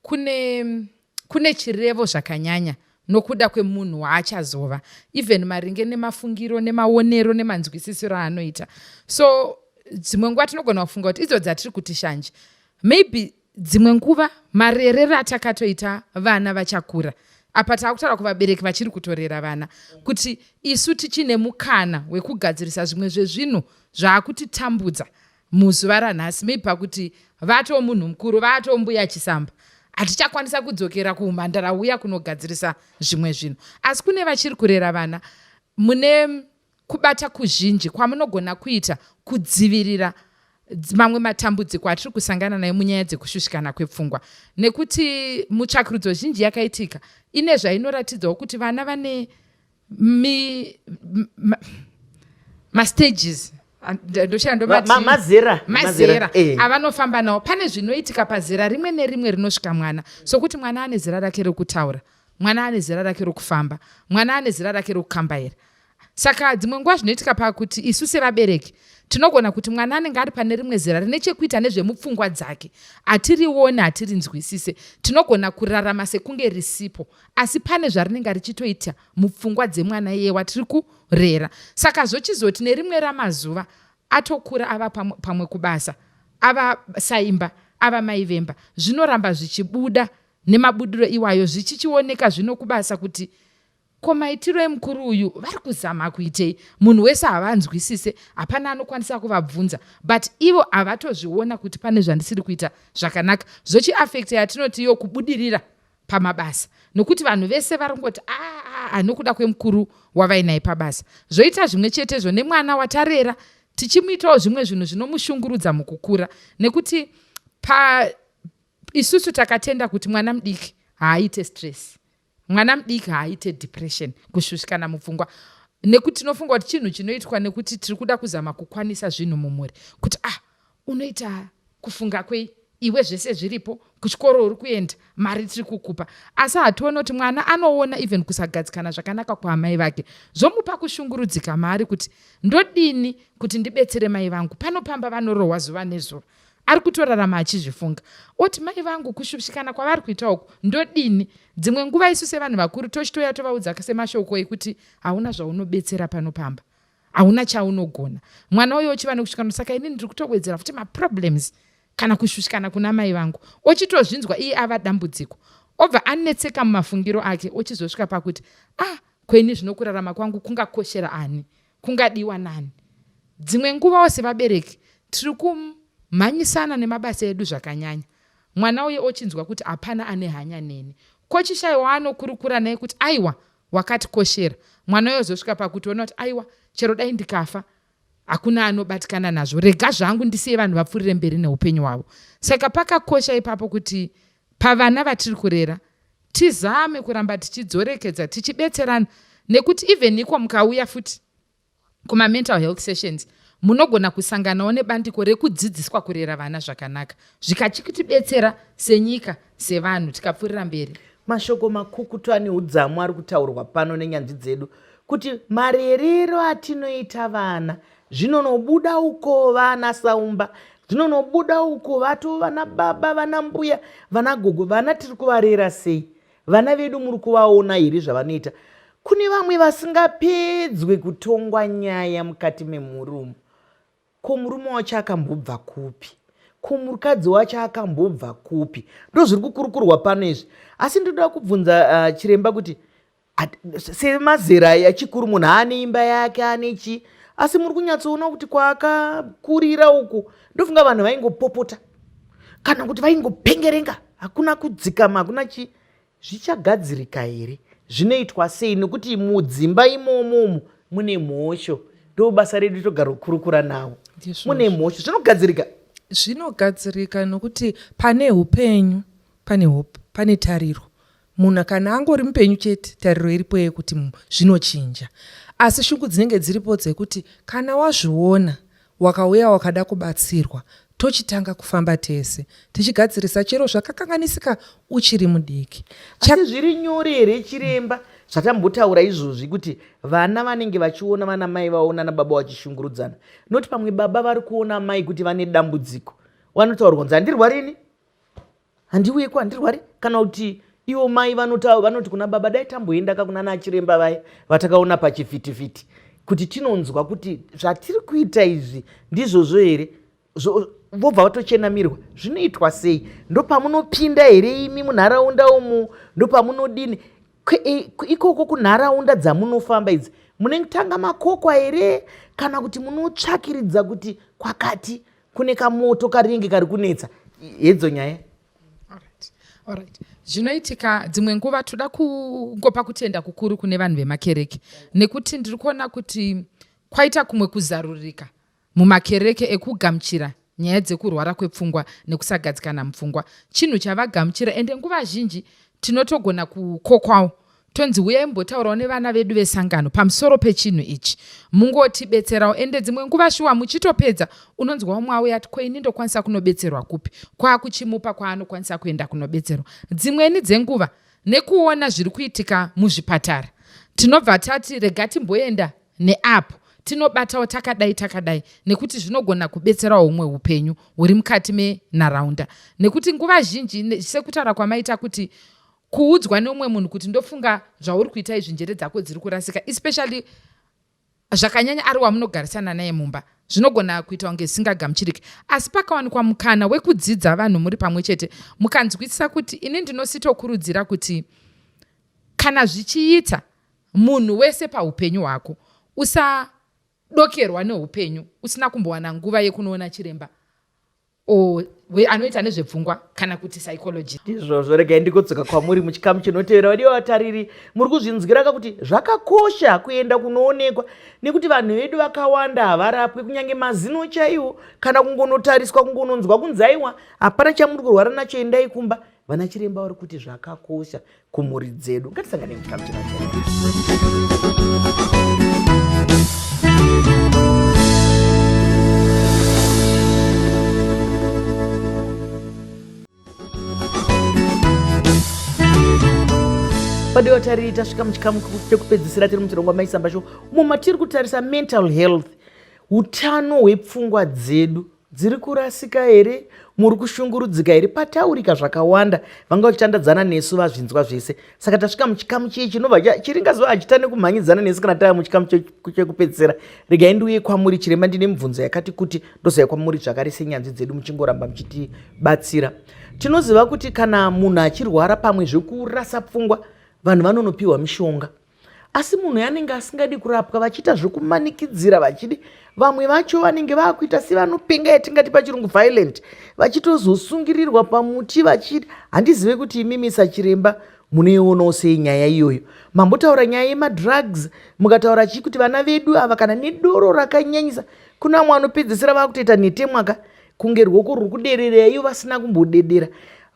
kune chirevo zvakanyanya nokuda kwemunhu waachazova, even maringe nemafungiro, nemaonero, nemanzwisisiro aanoita. So dzimwe nguva tinogona kufunga kuti idzo dzatiri kuti shanje, maybe dzimwe nguva marerero atakatoita vana vachakura. Apa taakutaura kuvabereki vachiri kutorera vana kuti isu tichine mukana wekugadzirisa zvimwe zvezvinhu zvaakutitambudza muzuva ranhasi. Maybe pakuti vatoo munhu mukuru, vatoo mbuya chisamba, hatichakwanisa kudzokera kuumhandara uya kunogadzirisa zvimwe zvinhu. Asi kune vachiri kurera vana, mune kubata kuzhinji kwamunogona kuita kudzivirira mamwe matambudziko atiri kusangana nayo munyaya dzekushushikana kwepfungwa, nekuti mutsvakurudzo zhinji yakaitika ine zvainoratidzawo kuti vana vane mastages, mazera. Mazera avanofamba nawo. Pane zvinoitika pazera rimwe nerimwe rinosvika mwana, sokuti mwana ane zera rake rekutaura, mwana ane zera rake rokufamba, mwana ane zera rake rokukambaira. Saka dzimwe nguva zvinoitika pakuti isu sevabereki tinogona kuti mwana anenge ari pane rimwe zera rine chekuita nezvemupfungwa dzake hatirione, hatirinzwisise. Tinogona kurarama sekunge risipo, asi pane zvarinenge richitoita mupfungwa dzemwana iye watiri kurera. Saka zvochizoti nerimwe ramazuva atokura, ava pamwe kubasa, ava saimba, ava mai vemba, zvinoramba zvichibuda. Nemabudiro iwayo zvichichioneka zvino kubasa kuti ko maitiro emukuru uyu vari kuzama kuitei. Munhu wese havanzwisise, hapana anokwanisa kuvabvunza, but ivo havatozviona kuti pane zvandisiri kuita zvakanaka. Zvochiafecta yatinoti iyo kubudirira pamabasa nokuti vanhu vese vari kungoti aa nokuda kwemukuru wavainaye pabasa. Zvoita zvimwe chetezvo nemwana watarera tichimuitawo zvimwe zvinhu zvinomushungurudza mukukura nekuti pa isusu takatenda kuti mwana mudiki haaite stress. Mwana mudiki haaite depression, kushushikana mupfungwa nekuti tinofunga kuti chinhu chinoitwa nekuti tiri kuda kuzama kukwanisa zvinhu mumhuri kuti ah unoita kufunga kwei iwe zvese zviripo kuchikoro uri kuenda mari tiri kukupa asi hatione kuti mwana anoona even kusagadzikana zvakanaka kwaamai vake zvomupa kushungurudzika maari kuti ndodini kuti ndibetsere mai vangu pano pamba vanorohwa zuva nezuva ari kutorarama achizvifunga oti mai vangu kushushikana kwavari kuita uku ndodini dzimwe nguva isu sevanhu vakuru tochitouya tovaudza semashoko ekuti hauna zvaunobetsera pano pamba hauna chaunogona mwana uyo ochiva nekusvikana saka inini ndiri kutowedzera futi maproblems kana kushushikana kuna mai vangu ochitozvinzwa iye ava dambudziko obva anetseka mumafungiro ake ochizosvika pakuti ah kweni zvino kurarama kwangu kungakoshera ani kungadiwa nani dzimwe nguvawo sevabereki tiri kumhanyisana nemabasa edu zvakanyanya mwana uye ochinzwa kuti hapana ane hanya neni kochishaiwa anokurukura naye kuti aiwa wakatikoshera mwana uyo ozosvika pakutoona kuti aiwa chero dai ndikafa hakuna anobatikana nazvo rega zvangu ndisiye vanhu vapfuurire mberi neupenyu hwavo saka pakakosha ipapo kuti pavana vatiri kurera tizame kuramba tichidzorekedza tichibetserana nekuti even iko mukauya futi kumamental health sessions munogona kusanganawo nebandiko rekudzidziswa kurera vana zvakanaka zvikachitibetsera senyika sevanhu tikapfuurira mberi. Mashoko makukutu ane udzamu ari kutaurwa pano nenyanzvi dzedu kuti marerero atinoita vana zvinonobuda uko vana saumba zvinonobuda uko vatova vana baba vana mbuya vana gogo vana tiri kuvarera sei Vana vedu muri kuvaona here zvavanoita? Kune vamwe vasingapedzwe kutongwa nyaya mukati memhuri umu. Ko murume wacho akambobva kupi? Ko mukadzi wacho akambobva kupi? Ndozviri kukurukurwa pano izvi. Asi ndinoda kubvunza chiremba kuti semazera echikuru munhu ane imba yake ane chii asi muri kunyatsoona kuti kwaakakurira uku ndofunga vanhu vaingopopota kana kuti vaingopengerenga hakuna kudzikama hakuna chii zvichagadzirika here zvinoitwa sei nekuti mudzimba imomo umu mune mhosho ndo basa redu togara kukurukura nawo mune mhosho zvinogadzirika zvinogadzirika nokuti pane upenyu pane hope pane tariro Munhu kana angori mupenyu chete tariro iripo yekuti zvinochinja. Asi shungu dzinenge dziripo dzekuti kana wazviona wakauya wakada kubatsirwa tochitanga kufamba tese tichigadzirisa chero zvakakanganisika uchiri mudiki. Asi zviri nyore here chiremba zvatambotaura izvozvi kuti vana vanenge vachiona vana mai vavo nana baba vachishungurudzana not pamwe baba vari kuona mai kuti vane dambudziko vanotaurwa kunzi handirwari ini handiuyeko handirwari kana kuti ivo mai vanota vanoti kuna baba dai tamboendaka kuna nachiremba vaye vatakaona pachivhitivhiti kuti tinonzwa kuti zvatiri kuita izvi ndizvozvo here vobva vatochenamirwa zvinoitwa sei ndopamunopinda here imi munharaunda umu ndopamunodini ikoko kunharaunda dzamunofamba idzi munotanga makokwa here kana kuti munotsvakiridza kuti kwakati kune kamoto karinge kari kunetsa hedzo nyaya. Alright. Zvinoitika dzimwe nguva toda kungopa kutenda kukuru kune vanhu vemakereke nekuti ndiri kuona kuti kwaita kumwe kuzarurika mumakereke ekugamuchira nyaya dzekurwara kwepfungwa nekusagadzikana mupfungwa chinhu chavagamuchira ende nguva zhinji tinotogona kukokwawo tonzi huyai mumbotaurawo nevana vedu vesangano pamusoro pechinhu ichi mungotibetserawo ende dzimwe nguva shuwa muchitopedza unonzwa umwe auya ati ko ini ndokwanisa kunobetserwa kupi kwakuchimupa kwaanokwanisa kuenda kunobetserwa dzimweni dzenguva nekuona zviri kuitika muzvipatara tinobva tati rega timboenda neapo tinobatawo takadai takadai nekuti zvinogona kubetserawo humwe upenyu huri mukati menharaunda nekuti nguva zhinji sekutaura kwamaita kuti kuudzwa neumwe munhu kuti ndofunga zvauri kuita izvi njere dzako dziri kurasika especially zvakanyanya ari wamunogarisana naye mumba. Zvinogona kuita kunge zvisingagamuchiriki, asi pakawanikwa mukana wekudzidza vanhu muri pamwe chete, mukanzwisisa kuti ini ndinositokurudzira kuti kana zvichiita munhu wese paupenyu hwako usadokerwa neupenyu usina kumbowana nguva yekunoona chiremba or anoita nezvepfungwa kana kuti psychology. Ndizvozvo, regai ndikodzoka kwamuri muchikamu chinotevera. Vadiwa vatariri, muri kuzvinzwira ka kuti zvakakosha kuenda kunoonekwa nekuti vanhu vedu vakawanda havarapwi, kunyange mazino chaiwo kana kungonotariswa, kungononzwa kunzi aiwa hapana chamuri kurwara nacho, endai kumba. Vana chiremba vari kuti zvakakosha kumhuri dzedu. Ngatisangane muchikamu chinotevera. Vadiwa tariri, tasvika muchikamu chekupedzisira tiri muchirongwa Maisamba Show, umo matiri kutarisa mental health, utano hwepfungwa dzedu. Dziri kurasika here? Muri kushungurudzika here? Pataurika zvakawanda, vanga vachitandadzana nesu vazvinzwa zvese. Saka tasvika muchikamu chiye chinobva chiringazuva hachitane kumhanyidzana nesu kana tava muchikamu chekupedzisira. Regai ndiuye kwamuri chiremba, ndine mibvunzo yakati kuti ndozouya kwamuri zvakare senyanzvi dzedu muchingoramba muchitibatsira. Tinoziva kuti kana munhu achirwara pamwe zvekurasa pfungwa, vanhu vanonopiwa mishonga. Asi munhu anenge asingadi kurapwa, vachiita zvekumanikidzira, vachidi vamwe vacho vanenge vakuita sevanopenga, yatingati pachirungu violent, vachitozosungirirwa pamuti vachidi. Handizive kuti imimi sachiremba munoionawo sei nyaya iyoyo. Mambotaura nyaya yemadrugs, mukataura chii kuti vana vedu ava kana nedoro rakanyanyisa, kuna vamwe vanopedzisira vakutoita nhetemwaka kunge ruoko ruri kuderera iyo vasina kumbodedera.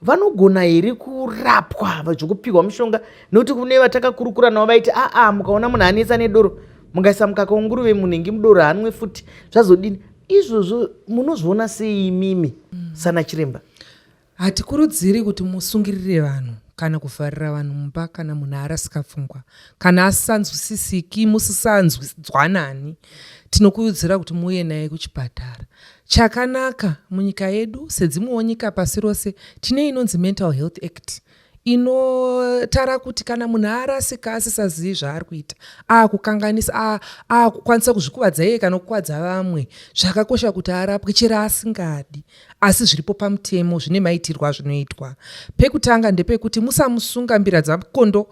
Vanogona here kurapwa zvekupiwa mushonga? Nekuti kune vatakakurukura navo vaiti aa, mukaona munhu anetsa nedoro mungaisa mukaka wenguruve munhingi mudoro haanwe futi, zvazodini izvozvo? Munozviona sei imimi sana chiremba? Hatikurudziri kuti musungirire vanhu kana kuvharira vanhu mumba kana munhu arasika pfungwa, kana asisanzwisisiki, musisanzwanani. Tinokurudzira kuti muuye naye kuchipatara. Chakanaka munyika yedu sedzimwewo nyika pasi rose, tine inonzi Mental Health Act inotara kuti kana munhu arasika asisazivi zvaari kuita, akukanganisa, akukwanisa kuzvikuvadza iye kana kukuvadza vamwe, zvakakosha kuti arapwe chero asingadi. Asi zviripo pamutemo, zvine maitirwo azvinoitwa. Pekutanga ndepekuti musamusunga mbira dzakondo,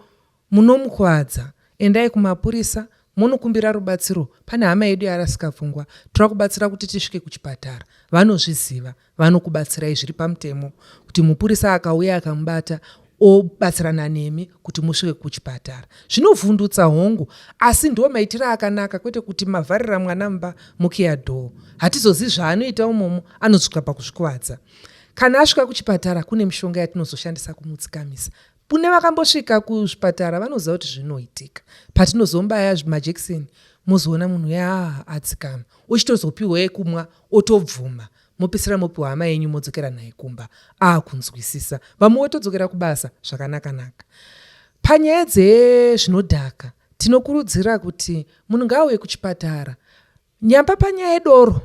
munomukuvadza. Endai kumapurisa monokumbira rubatsiro, pane hama yedu yarasika pfungwa, toda kubatsira kuti tisvike kuchipatara. Vanozviziva, vanokubatsirai zviri pamutemo kuti mupurisa akauya akamubata obatsirana nemi kuti musvike kuchipatara. Zvinovhundutsa hongu, asi ndo maitiro akanaka, kwete kuti mavharira mwana mumba mukiya dhoo. Hatizozivi zvaanoita umomo, anozosvika pakuzvikuvadza. Kana asvika kuchipatara kune mishonga yatinozoshandisa kumudzikamisa. Kune vakambosvika kuzvipatara vanoziva kuti zvinoitika. Patinozomubaya majekiseni mozoona munhu uya adzikama, ochitozopiwa yekumwa otobvuma, mopesera mopiwa hama yenyu modzokera naye kumba aakunzwisisa, vamwe votodzokera kubasa zvakanaka-naka. Panyaya dzezvinodhaka tinokurudzira kuti munhu ngaauye kuchipatara. Nyamba panyaya yedoro,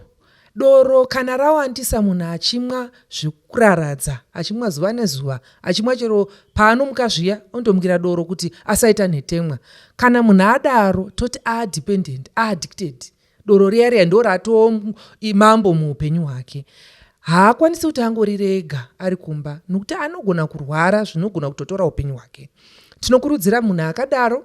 doro kana rawandisa munhu achimwa zvekuraradza, achimwa zuva nezuva, achimwa chero paanomuka zviya ondomukira doro kuti asaita nhetemwa. Kana munhu adaro toti aadependent, aaddicted. Doro riya riya ndo ratoo mambo muupenyu hwake. Haakwanisi kuti angorirega ari kumba nokuti anogona kurwara zvinogona kutotora upenyu hwake. Tinokurudzira munhu akadaro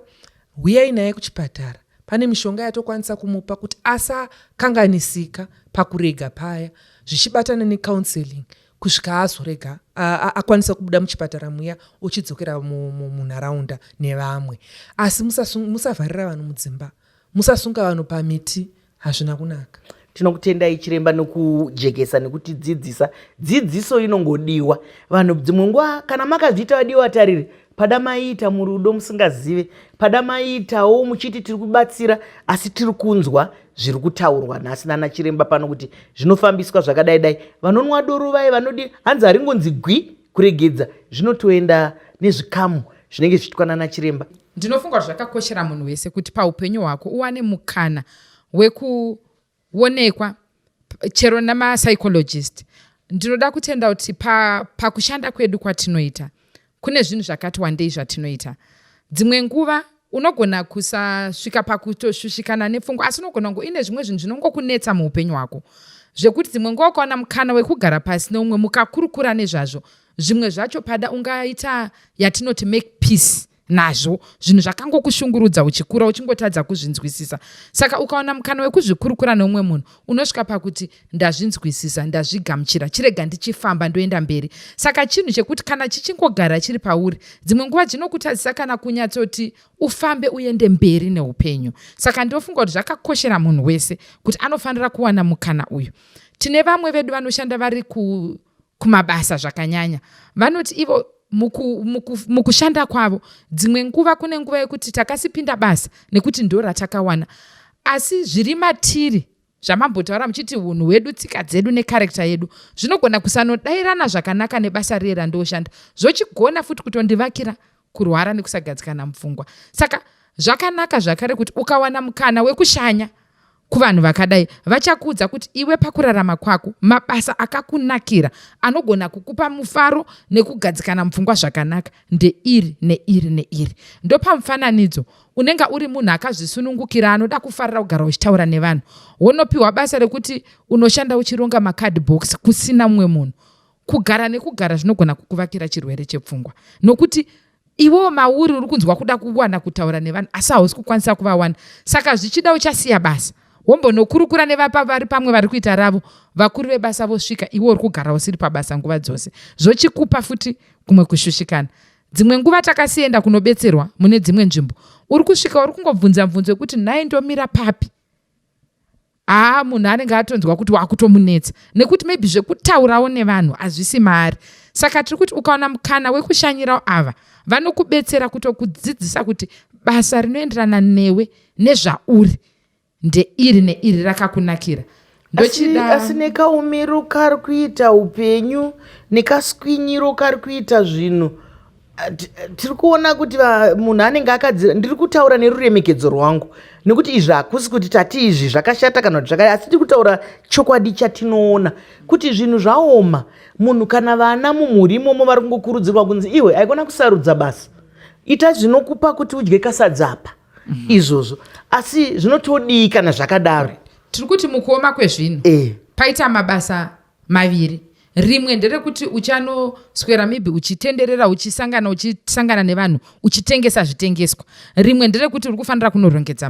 huyai naye kuchipatara. Pane mishonga yatokwanisa kumupa kuti asakanganisika pakurega paya, zvichibatana necounseling kusvika azorega akwanisa kubuda muchipatara muya ochidzokera munharaunda nevamwe. Asi musavharira vanhu mudzimba, musasunga vanhu pamiti, hazvina kunaka. Tinokutendai chiremba nekujekesa nekutidzidzisa. Dzidziso inongodiwa vanhu dzimwe nguva kana makazviita vadiwa vatariri, pada maiita murudo musingazive, pada maiitawo muchiti tiri kubatsira, asi tiri kunzwa zviri kutaurwa nhasi nana chiremba pano kuti zvinofambiswa zvakadai dai. Vanonwa doro vaye vanodi hanzi haringonzi gwi kuregedza, zvinotoenda nezvikamu zvinenge zvichiitwa nana chiremba. Ndinofunga kuti zvakakoshera munhu wese kuti paupenyu hwako uwane mukana wekuonekwa chero namapsychologist. Ndinoda kutenda kuti pakushanda pa kwedu kwatinoita kune zvinhu zvakati wandei zvatinoita. Dzimwe nguva Unogona kusasvika pakutoshushikana nepfungwa, asi unogona kunge uine zvimwe zvinhu zvinongokunetsa muupenyu hwako, zvekuti dzimwe nguva ukawana mukana wekugara pasi neumwe mukakurukura nezvazvo, zvimwe zvacho pada ungaita yatinoti make peace nazvo, zvinhu zvakangokushungurudza uchikura uchingotadza kuzvinzwisisa. Saka ukawana mukana wekuzvikurukura neumwe munhu, unosvika pakuti ndazvinzwisisa, ndazvigamuchira, chirega ndichifamba ndoenda mberi. Saka chinhu chekuti kana chichingogara chiri pauri, dzimwe nguva dzinokutadzisa kana kunyatsoti ufambe uende mberi neupenyu. Saka ndinofunga kuti zvakakoshera munhu wese kuti anofanira kuwana mukana uyu. Tine vamwe vedu vanoshanda vari ku kumabasa zvakanyanya, vanoti ivo mukushanda kwavo dzimwe nguva kune nguva yekuti takasipinda basa nekuti ndo ratakawana, asi zviri matiri zvamambotaura muchiti unhu hwedu, tsika dzedu nekarekta yedu zvinogona kusanodairana zvakanaka nebasa riye randioshanda, zvochigona futi kutondivakira kurwara nekusagadzikana mupfungwa. Saka zvakanaka zvakare kuti ukawana mukana wekushanya kuvanhu vakadai, vachakuudza kuti iwe pakurarama kwako mabasa akakunakira anogona kukupa mufaro nekugadzikana mupfungwa zvakanaka ndeiri neiri neiri. Ndopamufananidzo, unenge uri munhu akazvisunungukira anoda kufarira kugara uchitaura nevanhu, wonopiwa basa rekuti unoshanda uchironga macardbox kusina mumwe munhu. Kugara nekugara zvinogona kukuvakira chirwere chepfungwa, nokuti iwewo mauri uri kunzwa kuda kuwana kutaura nevanhu asi hausi kukwanisa kuvawana. Saka zvichida uchasiya basa wombonokurukura nevapa vari pamwe vari kuita ravo, vakuru vebasa vosvika, iwe uri kugara usiri pabasa nguva dzose, zvochikupa futi kumwe kushushikana. Dzimwe nguva takasienda kunobetserwa mune dzimwe nzvimbo, uri kusvika uri kungobvunza mubvunzo wekuti nhai ndomira papi? Haa, munhu anenge atonzwa kuti wakutomunetsa nekuti maybe zvekutaurawo nevanhu hazvisi maari. Saka tiri kuti ukawana mukana wekushanyirawo ava, vanokubetsera kutokudzidzisa kuti basa rinoenderana newe nezvauri ndeiri neiri rakakunakira. Ndochida... Asi nekaomero kari kuita upenyu, nekaswinyiro kari kuita zvinhu, tiri kuona kuti munhu anenge akadzira. Ndiri kutaura neruremekedzo rwangu, nekuti izvi hakusi kuti tati izvi zvakashata kana kuti zvakadai, asi tiri kutaura chokwadi chatinoona kuti zvinhu zvaoma. Munhu kana vana mumhuri imomo vari kungokurudzirwa kunzi iwe haikona kusarudza basa, ita zvinokupa kuti udye kasadzapa. Izvozvo asi zvinotodii kana zvakadaro? Tiri kuti mukuoma kwezvinhu paita mabasa maviri. Rimwe nderekuti uchanoswera maybe uchitenderera, uchisangana uchisangana nevanhu, uchitengesa zvitengeswa. Rimwe nderekuti uri kufanira kunorongedza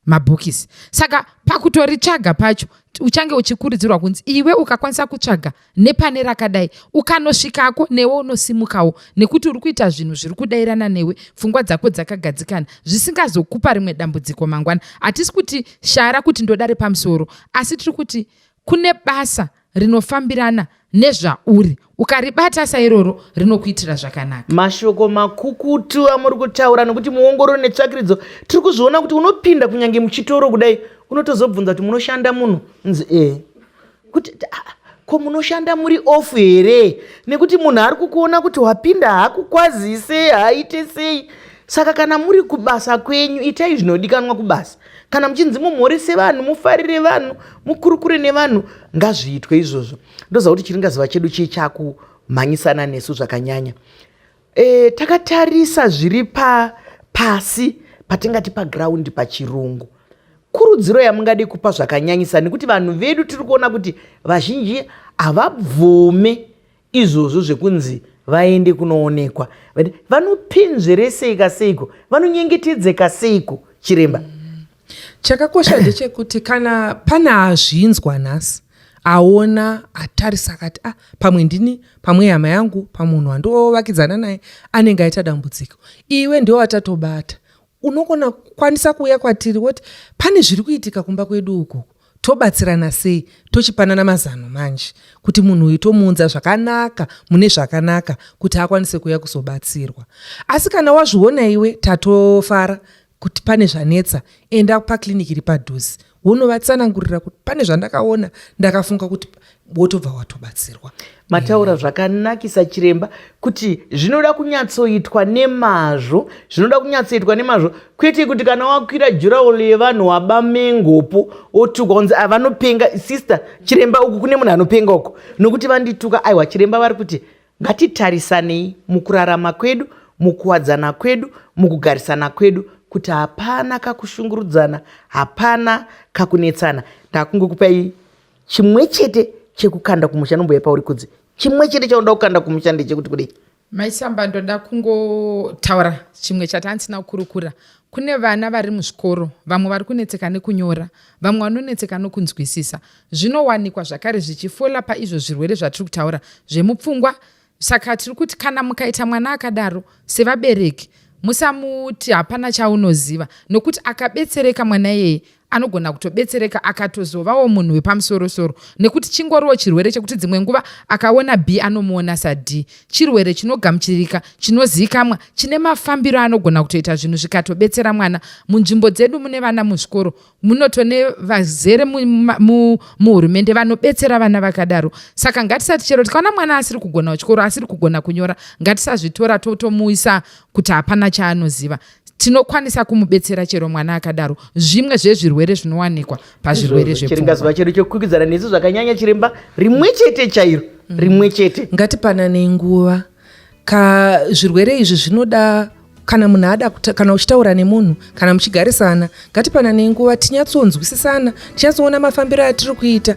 mabhokisi. Saka pakutoritsvaga pacho uchange uchikurudzirwa kunzi iwe ukakwanisa kutsvaga nepane rakadai, ukanosvikako newe unosimukawo, nekuti uri kuita zvinhu zviri kudairana newe, pfungwa dzako dzakagadzikana, zvisingazokupa rimwe dambudziko mangwana. Hatisi kuti shara kuti ndoda repamusoro, asi tiri kuti kune basa rinofambirana nezvauri, ukaribata sairoro rinokuitira zvakanaka. Mashoko makukutu amuri kutaura, nekuti muongororo netsvakiridzo tiri kuzviona kuti unopinda kunyange muchitoro kudai, unotozobvunza kuti munoshanda muno, nzi e kuti ko munoshanda muri off here? Nekuti munhu ari kukuona kuti wapinda haakukwazise, haaite sei. Saka kana muri kubasa kwenyu, itai zvinodikanwa kubasa. Kana muchinzi mumhorise vanhu, mufarire vanhu, mukurukure nevanhu, ngazviitwe izvozvo. Ndoziva kuti chiringazuva chedu chii chakumhanyisana nesu zvakanyanya. Takatarisa zviri pasi patingati pagraundi pachirungu, kurudziro yamungade kupa zvakanyanyisa, nekuti vanhu vedu tiri kuona kuti vazhinji havabvume izvozvo zvekunzi vaende kunoonekwa. Vanopinzvereseika seiko, vanonyengetedzeka seiko, chiremba? Chakakosha ndechekuti kana pane azvinzwa nhasi, aona, atarisa, akati ah, pamwe ndini, pamwe hama yangu, pamunhu wandovakidzana naye anenge aita dambudziko, iwe ndiwo watatobata, unogona kukwanisa kuuya kwatiri woti pane zviri kuitika kumba kwedu uku, tobatsirana sei, tochipanana mazano manje kuti munhu uyu tomuunza zvakanaka mune zvakanaka kuti akwanise kuuya kuzobatsirwa. Asi kana wazviona iwe, tatofara kuti pane zvanetsa, enda pakliniki iri padhuze, wonovatsanangurira kuti pane zvandakaona, ndakafunga kuti, wotobva watobatsirwa. Mataura zvakanakisa chiremba, kuti zvinoda kunyatsoitwa nemazvo, zvinoda kunyatsoitwa nemazvo, kwete kuti kana wakwira jurawol yevanhu waba mengopo, otukwa kunzi avanopenga. Sister chiremba, uku kune munhu anopenga uku nokuti vandituka. Aiwa, chiremba vari kuti ngatitarisanei mukurarama kwedu, mukuwadzana kwedu, mukugarisana kwedu. kuti hapana kakushungurudzana, hapana kakunetsana. Ndakungokupai chimwe chete chekukanda kumusha nomboya pauri kudzi. Chimwe chete chaunoda kukanda kumusha ndechekuti kudii? Maisamba ndoda kungotaura chimwe chatandisina kukurukura. Kune vana vari muzvikoro, vamwe vari kunetseka nekunyora, vamwe vanonetseka nokunzwisisa. Zvinowanikwa zvakare zvichifola paizvo zvirwere zvatiri kutaura zvemupfungwa. Saka tiri kuti kana mukaita mwana akadaro, sevabereki, musamuti hapana chaunoziva nokuti akabetsereka mwana iyeye anogona kutobetsereka akatozovawo munhu wepamusorosoro nekuti chingoriwo chirwere chekuti dzimwe nguva akaona b anomuona sad chirwere chinogamuchirika chinozikamwa chine mafambiro anogona kutoita zvinhu zvikatobetsera mwana munzvimbo dzedu mune vana muzvikoro munotone vazere muhurumende vanobetsera vana vakadaro saka ngatisati chero tikaona mwana asiri kugona kuchikoro asiri kugona kunyora ngatisazvitora totomuisa kuti hapana chaanoziva tinokwanisa kumubetsera chero mwana akadaro zvimwe zvezvirwere zvinowanikwa pazvirwere zvechiringazuva chedu chekukwikwidzana nesu zvakanyanya chiremba rimwe chete chairo rimwe chete ngatipananei nguva ka zvirwere izvi zvinoda kana munhu ada kana uchitaura nemunhu kana muchigarisana ngatipananei nguva tinyatsonzwisisana tinyatsoona mafambiro atiri kuita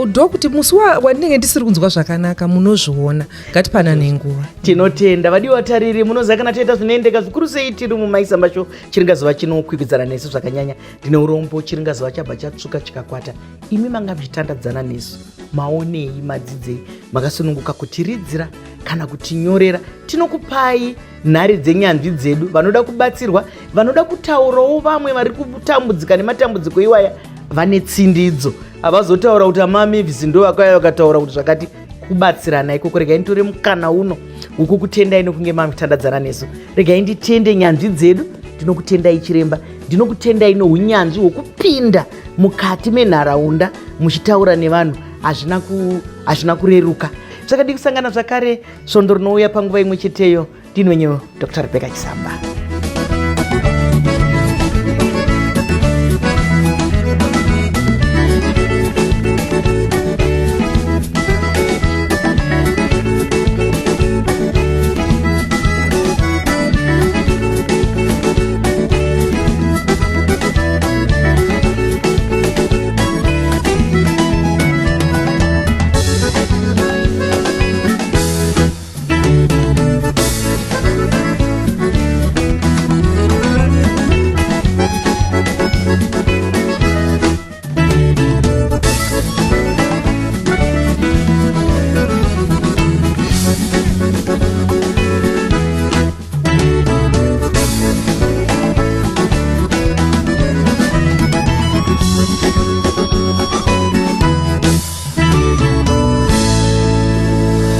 ndokuti musi wandinenge ndisiri kunzwa zvakanaka munozviona ngatipananei nguva tinotenda vadiwa vatariri munoziva kana toita zvinoendeka zvikuru sei tiri mumaisamba sho chiringazuva chinokwikwidzana nesu zvakanyanya ndine urombo chiringazuva chabva chatsvuka chikakwata imi manga muchitandadzana nesu maonei madzidzei makasununguka kutiridzira kana kutinyorera tinokupai nhare dzenyanzvi dzedu vanoda kubatsirwa vanoda kutaurawo vamwe vari kutambudzika nematambudziko iwaya vane tsindidzo havazotaura kuti amamivisi ndo vakauya vakataura kuti zvakati kubatsirana ikoko regai nditore mukana uno wekukutendai nokunge mamutandadzana nesu regai nditende nyanzvi dzedu ndinokutendai chiremba ndinokutendai nounyanzvi hwekupinda mukati menharaunda muchitaura nevanhu hazvina kureruka zvakadii kusangana zvakare svondo rinouya panguva imwe cheteyo ndini wenyu dr rebecca chisamba.